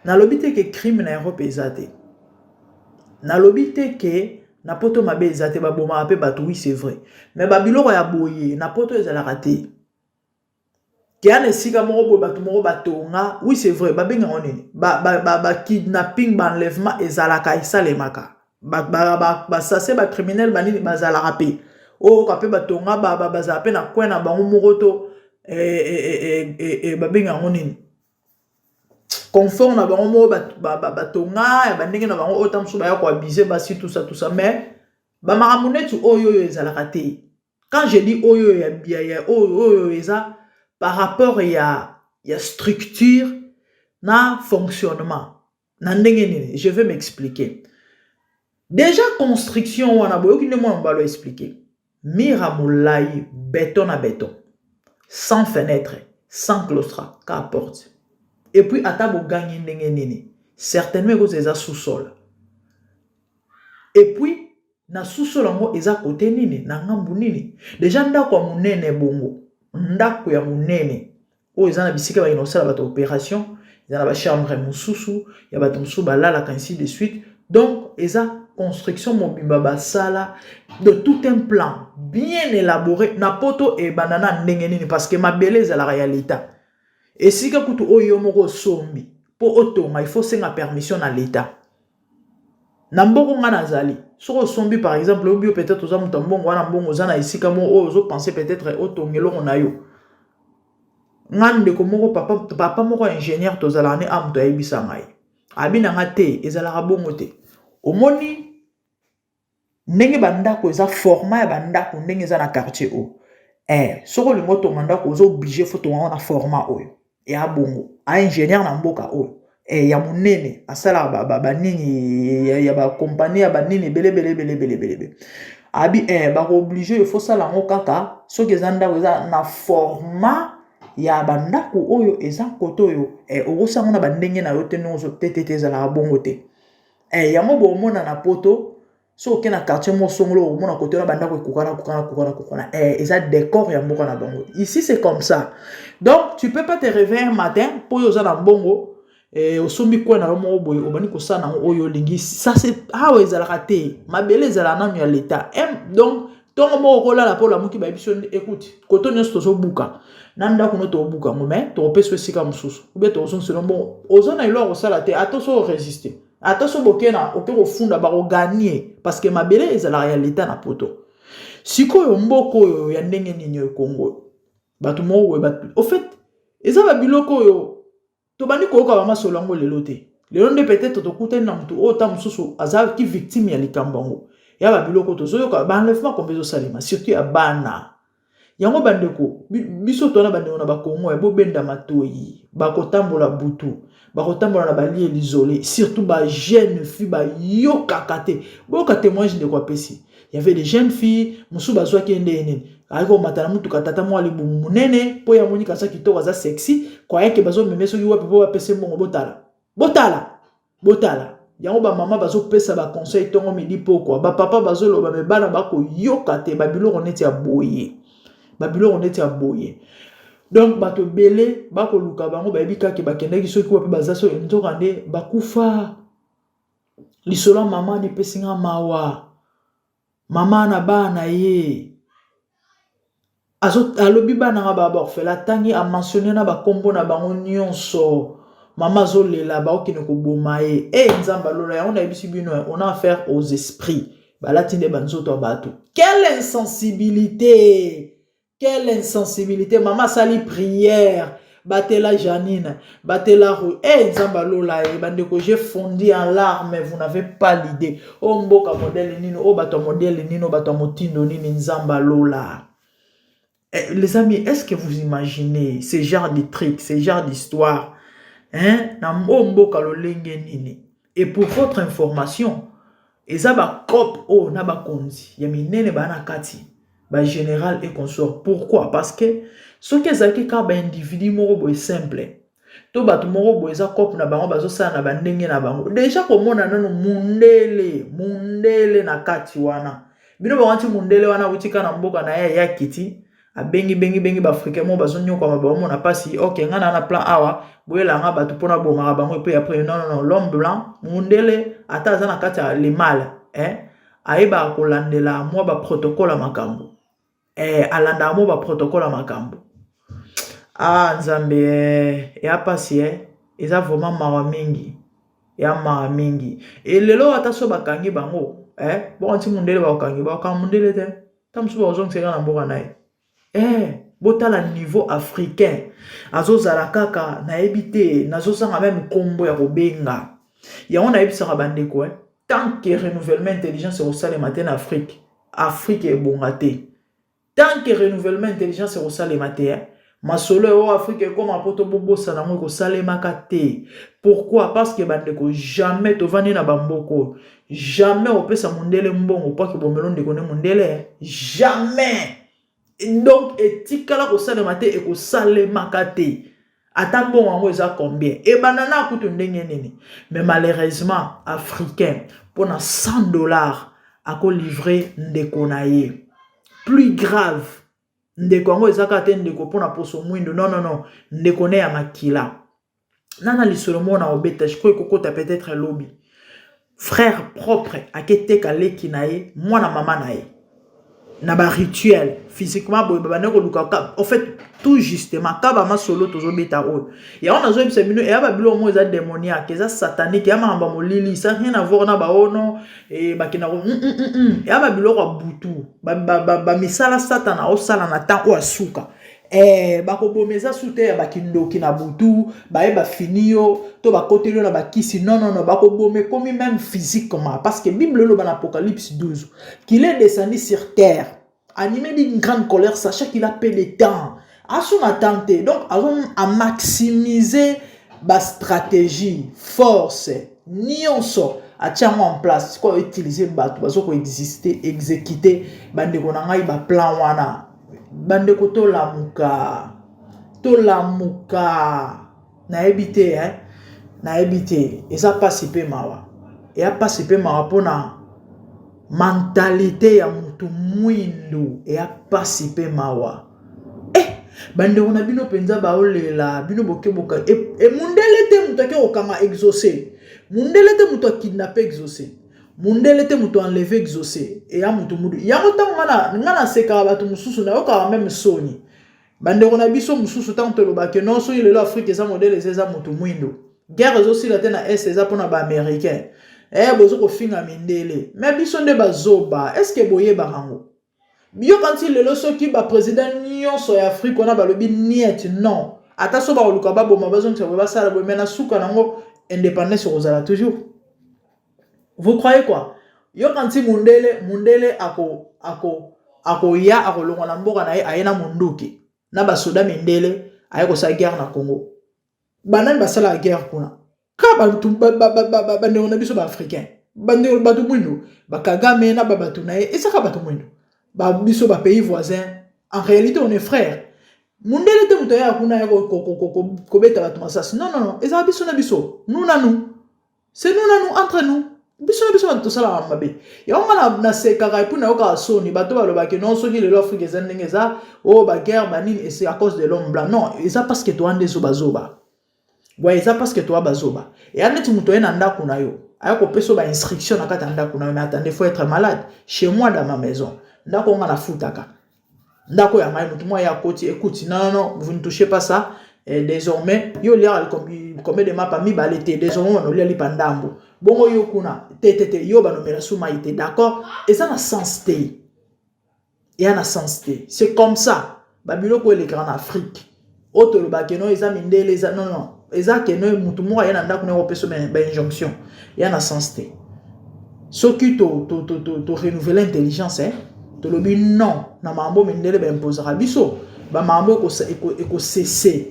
Nalobi te ke crime na Europe eza te. Nalobi te ke na poto mabe eza te, babomaka pe bato, oui c'est vrai. Mais ba biloko ya boye na poto ezalaka te. Keya na esika moko boye bato moko batonga, oui c'est vrai, babengaka ngo nini? Ba, ba, ba, ba kidnapping, ba enlèvement ezalaka, esalemaka. Ba, ba, ba, ba sase, ba criminel, ba nini bazalaka pe. Oyo ka pe batonga, ba, ba, bazala pe na coin na bango moko to, babengaka ngo nini? Confort na bango moko batonga ya bandenge na bango oyo ta mosusu baya koabuse basi tout ça tout ça, mais ba makambo neti oyo oyo ezalaka te. Quand je dis oyo ya ya ya oyo oyo eza par rapport ya ya structure na fonctionnement na ndenge nini, je vais m'expliquer. Déjà construction wana boyoki nde mwana mobali expliquer. Mur ya molai béton na béton, sans fenêtre, sans claustra, ka porte. Et puis ata bogangi ndenge nini, certainement ekozala eza sous-sol. Et puis na sous-sol yango eza kote nini, na ngambu nini. Déjà ndako ya monene bongo, ndako ya monene oyo eza na bisika bakende kosala bato opération, eza na ba chambre mosusu ya bato mosusu balalaka ainsi de suite. Donc eza construction mobimba basala de tout un plan bien élaboré na poto ebanda na ndenge nini, parce que mabele ezalaka ya l'État. Esika kutu oyo yo moko osombi po otonga, il faut senga permission na l'État. Na mboko nga nazali, soki osombi par exemple, oyebi yo peut-être oza moto ya mbongo wana, mbongo oza na esika moko oyo ozopense peut-être otonga eloko na yo. Nga ndeko moko, papa, papa moko ya ingénieur tozalaka ne a moto ayebisa ngai. Abi na nga te, ezalaka bongo te. Omoni ndenge bandako eza, format ya bandako ndenge eza na quartier oyo. Soki olingi otonga ndako, oza obligé faut tonga ngo na format oyo. Ya bongo. A ingénieur na mboka oyo. Ya monene asalaka banini ya bakompani ya banini ebele ebele ebele ebele ebele. Abi bako obligé il faut sala yango kaka soki eza ndako eza na format ya bandako oyo eza kote oyo, okosala ngo na bandenge na yo te, nyonso te te te, ezalaka bongo te. Yango bomona na poto. Soki oke na quartier moko songolo okomona kote wana bandako ekokana kokana kokana kokana eh, eza décor ya mboka na bango. Ici c'est comme ça. Donc tu peux pas te réveiller un matin mpo oyo oza na mbongo eh, osombi coin na yo moko boye obandi kosala nango oyo olingi. Ça c'est awa ezalaka te. Mabele ezalaka nanu ya l'État. Donc ntongo moko okolala mpo olamuki bayebi so écoute koto nyonso tozobuka na ndako no tokobuka yango mais tokopesa esika mosusu ou bien tokozongisela mbongo. Oza na eloko kosala te ata so oresiste ata so boke na oke kofunda bakoganie parce que mabele ezalaka ya leta na poto. Sikoyo mboka oyo ya ndenge nini oyo Kongo bato moko boye bato au fait eza babiloko oyo tobandi koyoka bamasolo yango lelo te. Lelo nde peut-être tokutani na motu oyo ta mosusu azalaki victime ya likambo yango ya babiloko tozoyoka baenlèvement kombe ezosalema surtout ya bana yango. Bandeko biso twana bandeko na bakongo ya bobenda matoi, bakotambola butu, bakotambola na balie lizole, surtout bajeune fille bayokaka te. Boyoka témoignage ndeko apesi. Y avait des jeunes filles mosusu bazwaki ye ndenge nini, ayaki komata na mutuka tata moko libumu monene mpo ya monika aza kitoko, aza sexy, koyake bazomeme soki wapi mpo bapesa mbongo. Botala, botala, botala yango. Bamama bazopesa baconseil ntongo, midi, pokwa, bapapa bazoloba me bana bakoyoka te. Babiloko neti ya boye, babiloko neti ya boye. Donc bato ebele bakoluka bango, bayebi kaka bakendaki soki wapi, baza so nzoka nde bakufa. Lisolo ya mama wana epesi nga mawa. Mama na bana ye alobi bana nga ba baorphelin, atangi, amentionne na bakombo na bango nyonso. Mama azolela, baokende koboma ye. E Nzambe alola yango. Nayebisi bino, on a affaire aux esprits balati nde banzoto ya bato. Quelle insensibilité, quelle insensibilité! Mama asali prière, batela Janine, batela ru e Nzambe alola ye. Bandeko, j'ai fondu en larmes, vous n'avez pas l'idée. Oyo mboka modèle nini oyo, bato ya modèle nini oyo, bato ya motindo nini? Nzambe alola. Eh, les amis, est-ce que vous imaginez ce genre de truc, ce genre d'histoire, hein? Na mboka lolenge nini? Et pour votre information, eza bacope oyo na bakonzi ya minene baa na kati, bagénéral et consort. Pourquoi? Parce que soki ezalaki kaka baindividu moko boye simple to bato moko boye eza cope na bango bazosala na bandenge na bango, déjà komona nano mundele, mundele na kati wana, bino bango nti mundele wana awuti kaka na mboka na ye, ayaki ti abengi bengi bengi baafricain moko bazonyokwama, baomona mpasi. Ok, ngai na na plan awa, boyelanga bato mpona bomaka bango epe après. Non, non, non, l'homme blanc, mundele, ata aza na kati ya le mal, eh? Ayebaka kolandela mwa baprotocole ya makambo, eh, alandaka mwa baprotocole ya makambo. Ah Nzambe, eh, eya mpasi, eh? Eza vraiment mawa mingi, ya mawa mingi. E lelo ata so bakangi bango, eh? Bongo nti mundele bakokangi, bakokanga mundele te, ta mosusu bakozongisa kaka na mboka na ye, eh. Botala niveau africain azozala kaka, nayebi te, nazozanga même nkombo ya kobenga yango. Nayebisaka bandeko, eh, tant que renouvellement intelligence ekosalema te na Afrique, Afrique ebonga te. Tant que renouvellement intelligence ekosalema te, eh, masolo oyo Afrique ekóma po tobobosana yango, ekosalemaka te. Pourquoi? Parce que bandeko, jamais tovandi na bamboka oyo, jamais opesa mondele mbongo mpo ake bomelo ndeko nde mondele, jamais. Donc etikala kosalema te, ekosalemaka te, ata mbongo yango eza combien, ebanda na kutu ndenge nini. Mais malheureusement africain mpona 100 $ akolivre ndeko na ye. Plus grave, ndeko yango eza kaka te ndeko mpona poso mwindu, non, non, non, ndeko ne ya makila. Nana lisolo moko na obeta, je crois ekokota peut-être lobi. Frère propre aketeka leki na ye, mwana mama na ye, na barituel physiquement boye babandi koluka. En fait, tout justement ka bamasolo tozobeta oyo, yango nazoyebisa bino, eya babiloko moko eza démoniaque, eza satanique, eya makambo ya molili, ça rien à voir na baono bakenda. Eya babiloko ya butu, bamisala satana osala na temps oyo asuka. Bakoboma eza su te ya bakindoki na butu, baye bafini yo to bakoteli yo na bakisi. Non, non, non, bakoboma ekomi même physiquement, parce que Bible eloba na Apocalypse 12 qu'il est descendu sur terre animé d'une grande colère, sachant qu'il a peu de temps, asuna temps te. Donc azo amaximiser bastratégie, force nyonso atia yango en place. Sikoyo autiliser bato bazo koexiste, exécuter. Bandeko na ngai, baplan wana, bandeko, tolamuka, tolamuka. Nayebi te, eh? Nayebi te, eza mpasi mpe mawa, eya mpasi mpe mawa mpona. Mentalite ya mutu mwindu eya pasi pe mawa. Eh, bandeko na bino penza baolela bino boke boka e, e mundele te mutu ake kokanga exaucé. Mundele te mutu akidnappe exaucé. Mundele te mutu enleve exaucé. Eya mutu mudu. Yango tango nga na nga nasekaka bato mosusu nayokaka meme soni. Bandeko na biso mosusu tango toloba ke non soki lelo Afrique eza modèle eza eza mutu mwindo. Guerre ezosila te na est eza pona ba américain. Eh bozo kofinga mindele. Mais biso nde bazoba. Est-ce que boyebaka yango? Yoka nti lelo soki ba président nyonso ya Afrique wana balobi niet non. Ata so bakoluka baboma bazongisa boye basala boye mais na suka nango indépendance ekozala toujours. Vous croyez quoi? Yoka nti mundele mundele ako ako akoya akolongwa na mboka na ye aye na munduki na basoda mindele aye kosala guerre na Congo. Banani basalaka guerre kuna? Ka bato bandeko na biso ba africain bandeko bato mwindo ba Kagame na ba bato na ye ezaka bato mwindo ba biso ba pays voisins en réalité on est frères mundele te moto ayaka kuna ya kobeta bato masasi non non non ezaka biso na biso nous na nous C'est nous na nous entre nous. Biso na biso bato tosalaka mabe. Yango nga nasekaka et puis nayokaka soni bato balobaki non soki lelo Afrique eza ndenge eza oh ba guerre ba nini et c'est à cause de l'homme blanc. Non, eza parce que toa nde zoba zoba. Ouais, eza parce que toa bazoba. Eya neti moto aye na ndako na yo. Aya kopesa ba instruction na kati ya ndako na yo mais attendez, faut être malade. Chez moi dans ma maison. Ndako nga nafutaka. Ndako ya ngai moto moko aye akoti écoute non non non vous ne touchez pas ça eh, désormais yo oliaka combien de mapa mibale te désormais bana olia lipa ndambo bongo yo kuna te te te yo banomela su mai te d'accord eza na sens te eya na sens te c'est comme ça babiloko elekaka na Afrique oyo tolobaka keno eza mindele eza non non eza keno motu moko aye na ndako naye kopesa bainjonction eya na sens te soki to, to, to, to, to renouvele intelligence eh? tolobi non na makambo mindele baimposaka biso bamakambo ekosese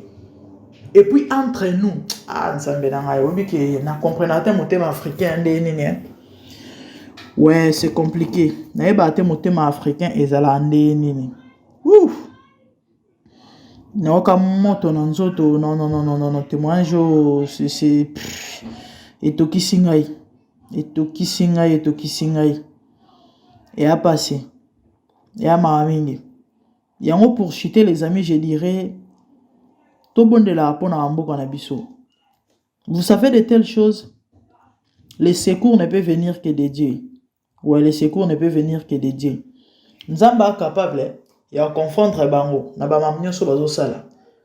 et puis entre nous ah nzambe na ngai oyebi ke na comprenaka te motema africain nde nini eh? ouais c'est compliqué nayebaka te motema africain ezalaka nde nini Ouf! Nayoka moto na nzoto non non non non non témoignage oyo c'est etokisi ngai etokisi ngai etokisi ngai eya pasi eya mawa mingi yango pour chuter les amis je dirais tobondelaka mpona ba mboka na biso vous savez de telles choses le secours ne peut venir que de Dieu Ouais, le secours ne peut venir que de Dieu. Nzambe a capable ya confondre bango na ba mambo nyonso bazosala.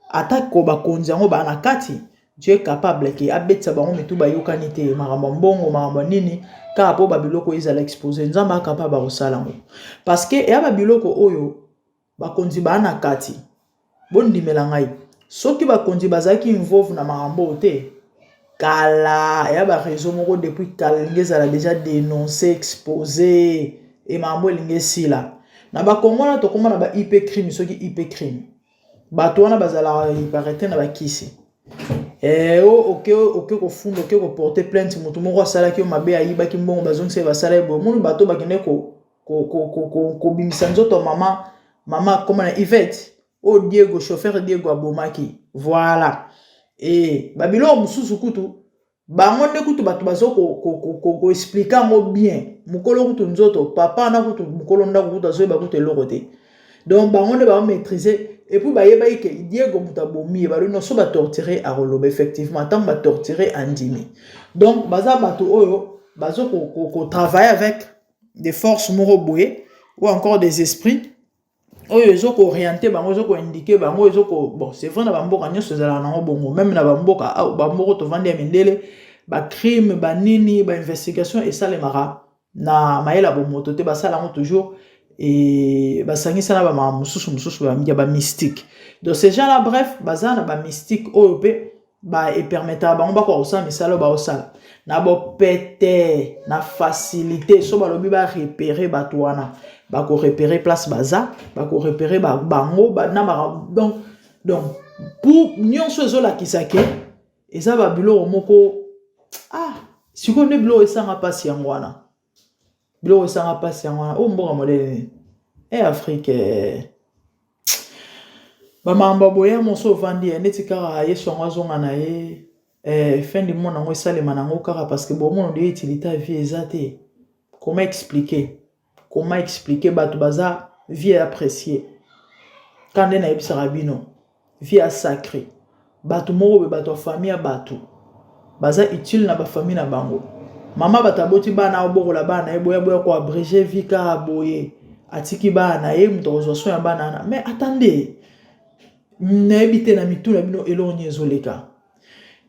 Ata ko bakonzi yango ba na kati, Dieu est capable ke abetisa bango mitu bayokani te, makambo ya mbongo, makambo ya nini, kaka po ba biloko ezala expose. Nzambe a capable ya kosala yango. Parce que eya ba biloko oyo Bakonzi ba na kati. Bondimela ngai soki bakonzi bazalaki involve na makambo oyo te kala ya ba réseau moko depuis kala elingi ezala déjà dénonce expose e makambo elingi esila na bakongo wana tokoma na ba ip crime soki ip crime bato wana bazalaka iparete na bakisi eh, oke oke kofunda oke koporte plainte moto moko asalaki yo mabe ayibaki mbongo bazongisa ye basala ye boye omoni bato bakende ko kobimisa nzoto ya mama mama koma na Yvette oyo Diego chauffeur Diego abomaki voilà e babiloko mosusu kutu bango nde kutu bato bazo koexplike yango bien mokolo kutu nzoto papa na kutu mokolo ndako kutu azoyeba kutu eloko te donc bango nde bao maîtriser et puis bayebaki ke Diego moto abomi ye balobi so batorture akoloba effectivement ntango batorture andimi donc baza bato oyo bazo kotravaille avec des forces moko boye ou encore des esprits oyo ezo ko orienter bango ezo ko indiquer bango ezo ko bon c'est vrai na bamboka nyonso ezalaka nango bongo même na bamboka bamboka tovandi ya mindele bacrime banini bainvestigation esalemaka na mayele ya bomoto te basala yango toujours e basangisa na bamakambo mosusu mosusu ya bamystique. Donc ces gens là bref baza na bamystique oyo mpe ba epermetaka bango bakoka kosala misala oyo baosala na bopete na facilité. So balobi barepere bato wana bakorepere place baza bakorepere bango na donc pour nyonso ezolakisa ke eza babiloko moko ah sikoyo nde biloko esanga mpasi yango wana biloko esanga mpasi yango wana oyo mboka modele nini e Afrique eh. Bamakambo ya boya moso ovandi ye neti kaka Yesu yango azonga na ye eh, fin du monde yango esalema nango kaka parce que bomona nde utilité ya vie eza te. Comment expliquer? Comment expliquer bato baza vie apprécier? Quand nde nayebisaka bino vie ya sacré, bato moko boye, bato ya famille ya bato baza utile na bafamille na bango. Mama bato aboti bana, abokola bana na ye, boya boya koabréger vie kaka boye, atiki bana na ye, moto akozwa soin ya bana wana. Mais attendez, nayebi te na mitu na bino eloko nini ezoleka.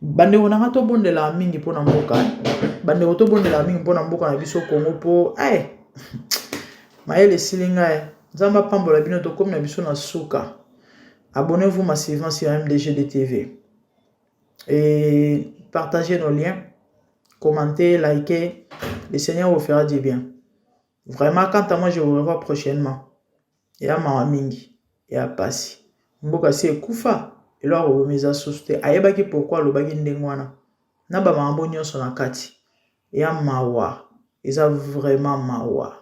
Bandeko na nga, tobondelaka mingi mpona mboka. Bandeko, tobondelaka mingi mpona mboka na biso Kongo, mpo ay mayele esili ngai. Nzambe apambola bino. Tokómi na biso na suka. Abonnez-vous massivement sur MDG TV et partagez nos liens, commentez, likez. Le Seigneur vous fera du bien vraiment. Quant à moi, je vous revois prochainement. Ya mawa mingi, ya pasi, mboka si ekufa. Eloko akoboma eza susu te. Ayebaki pourquoi alobaki ndenge wana na bamakambo nyonso na kati ya mawa. Eza vraiment mawa.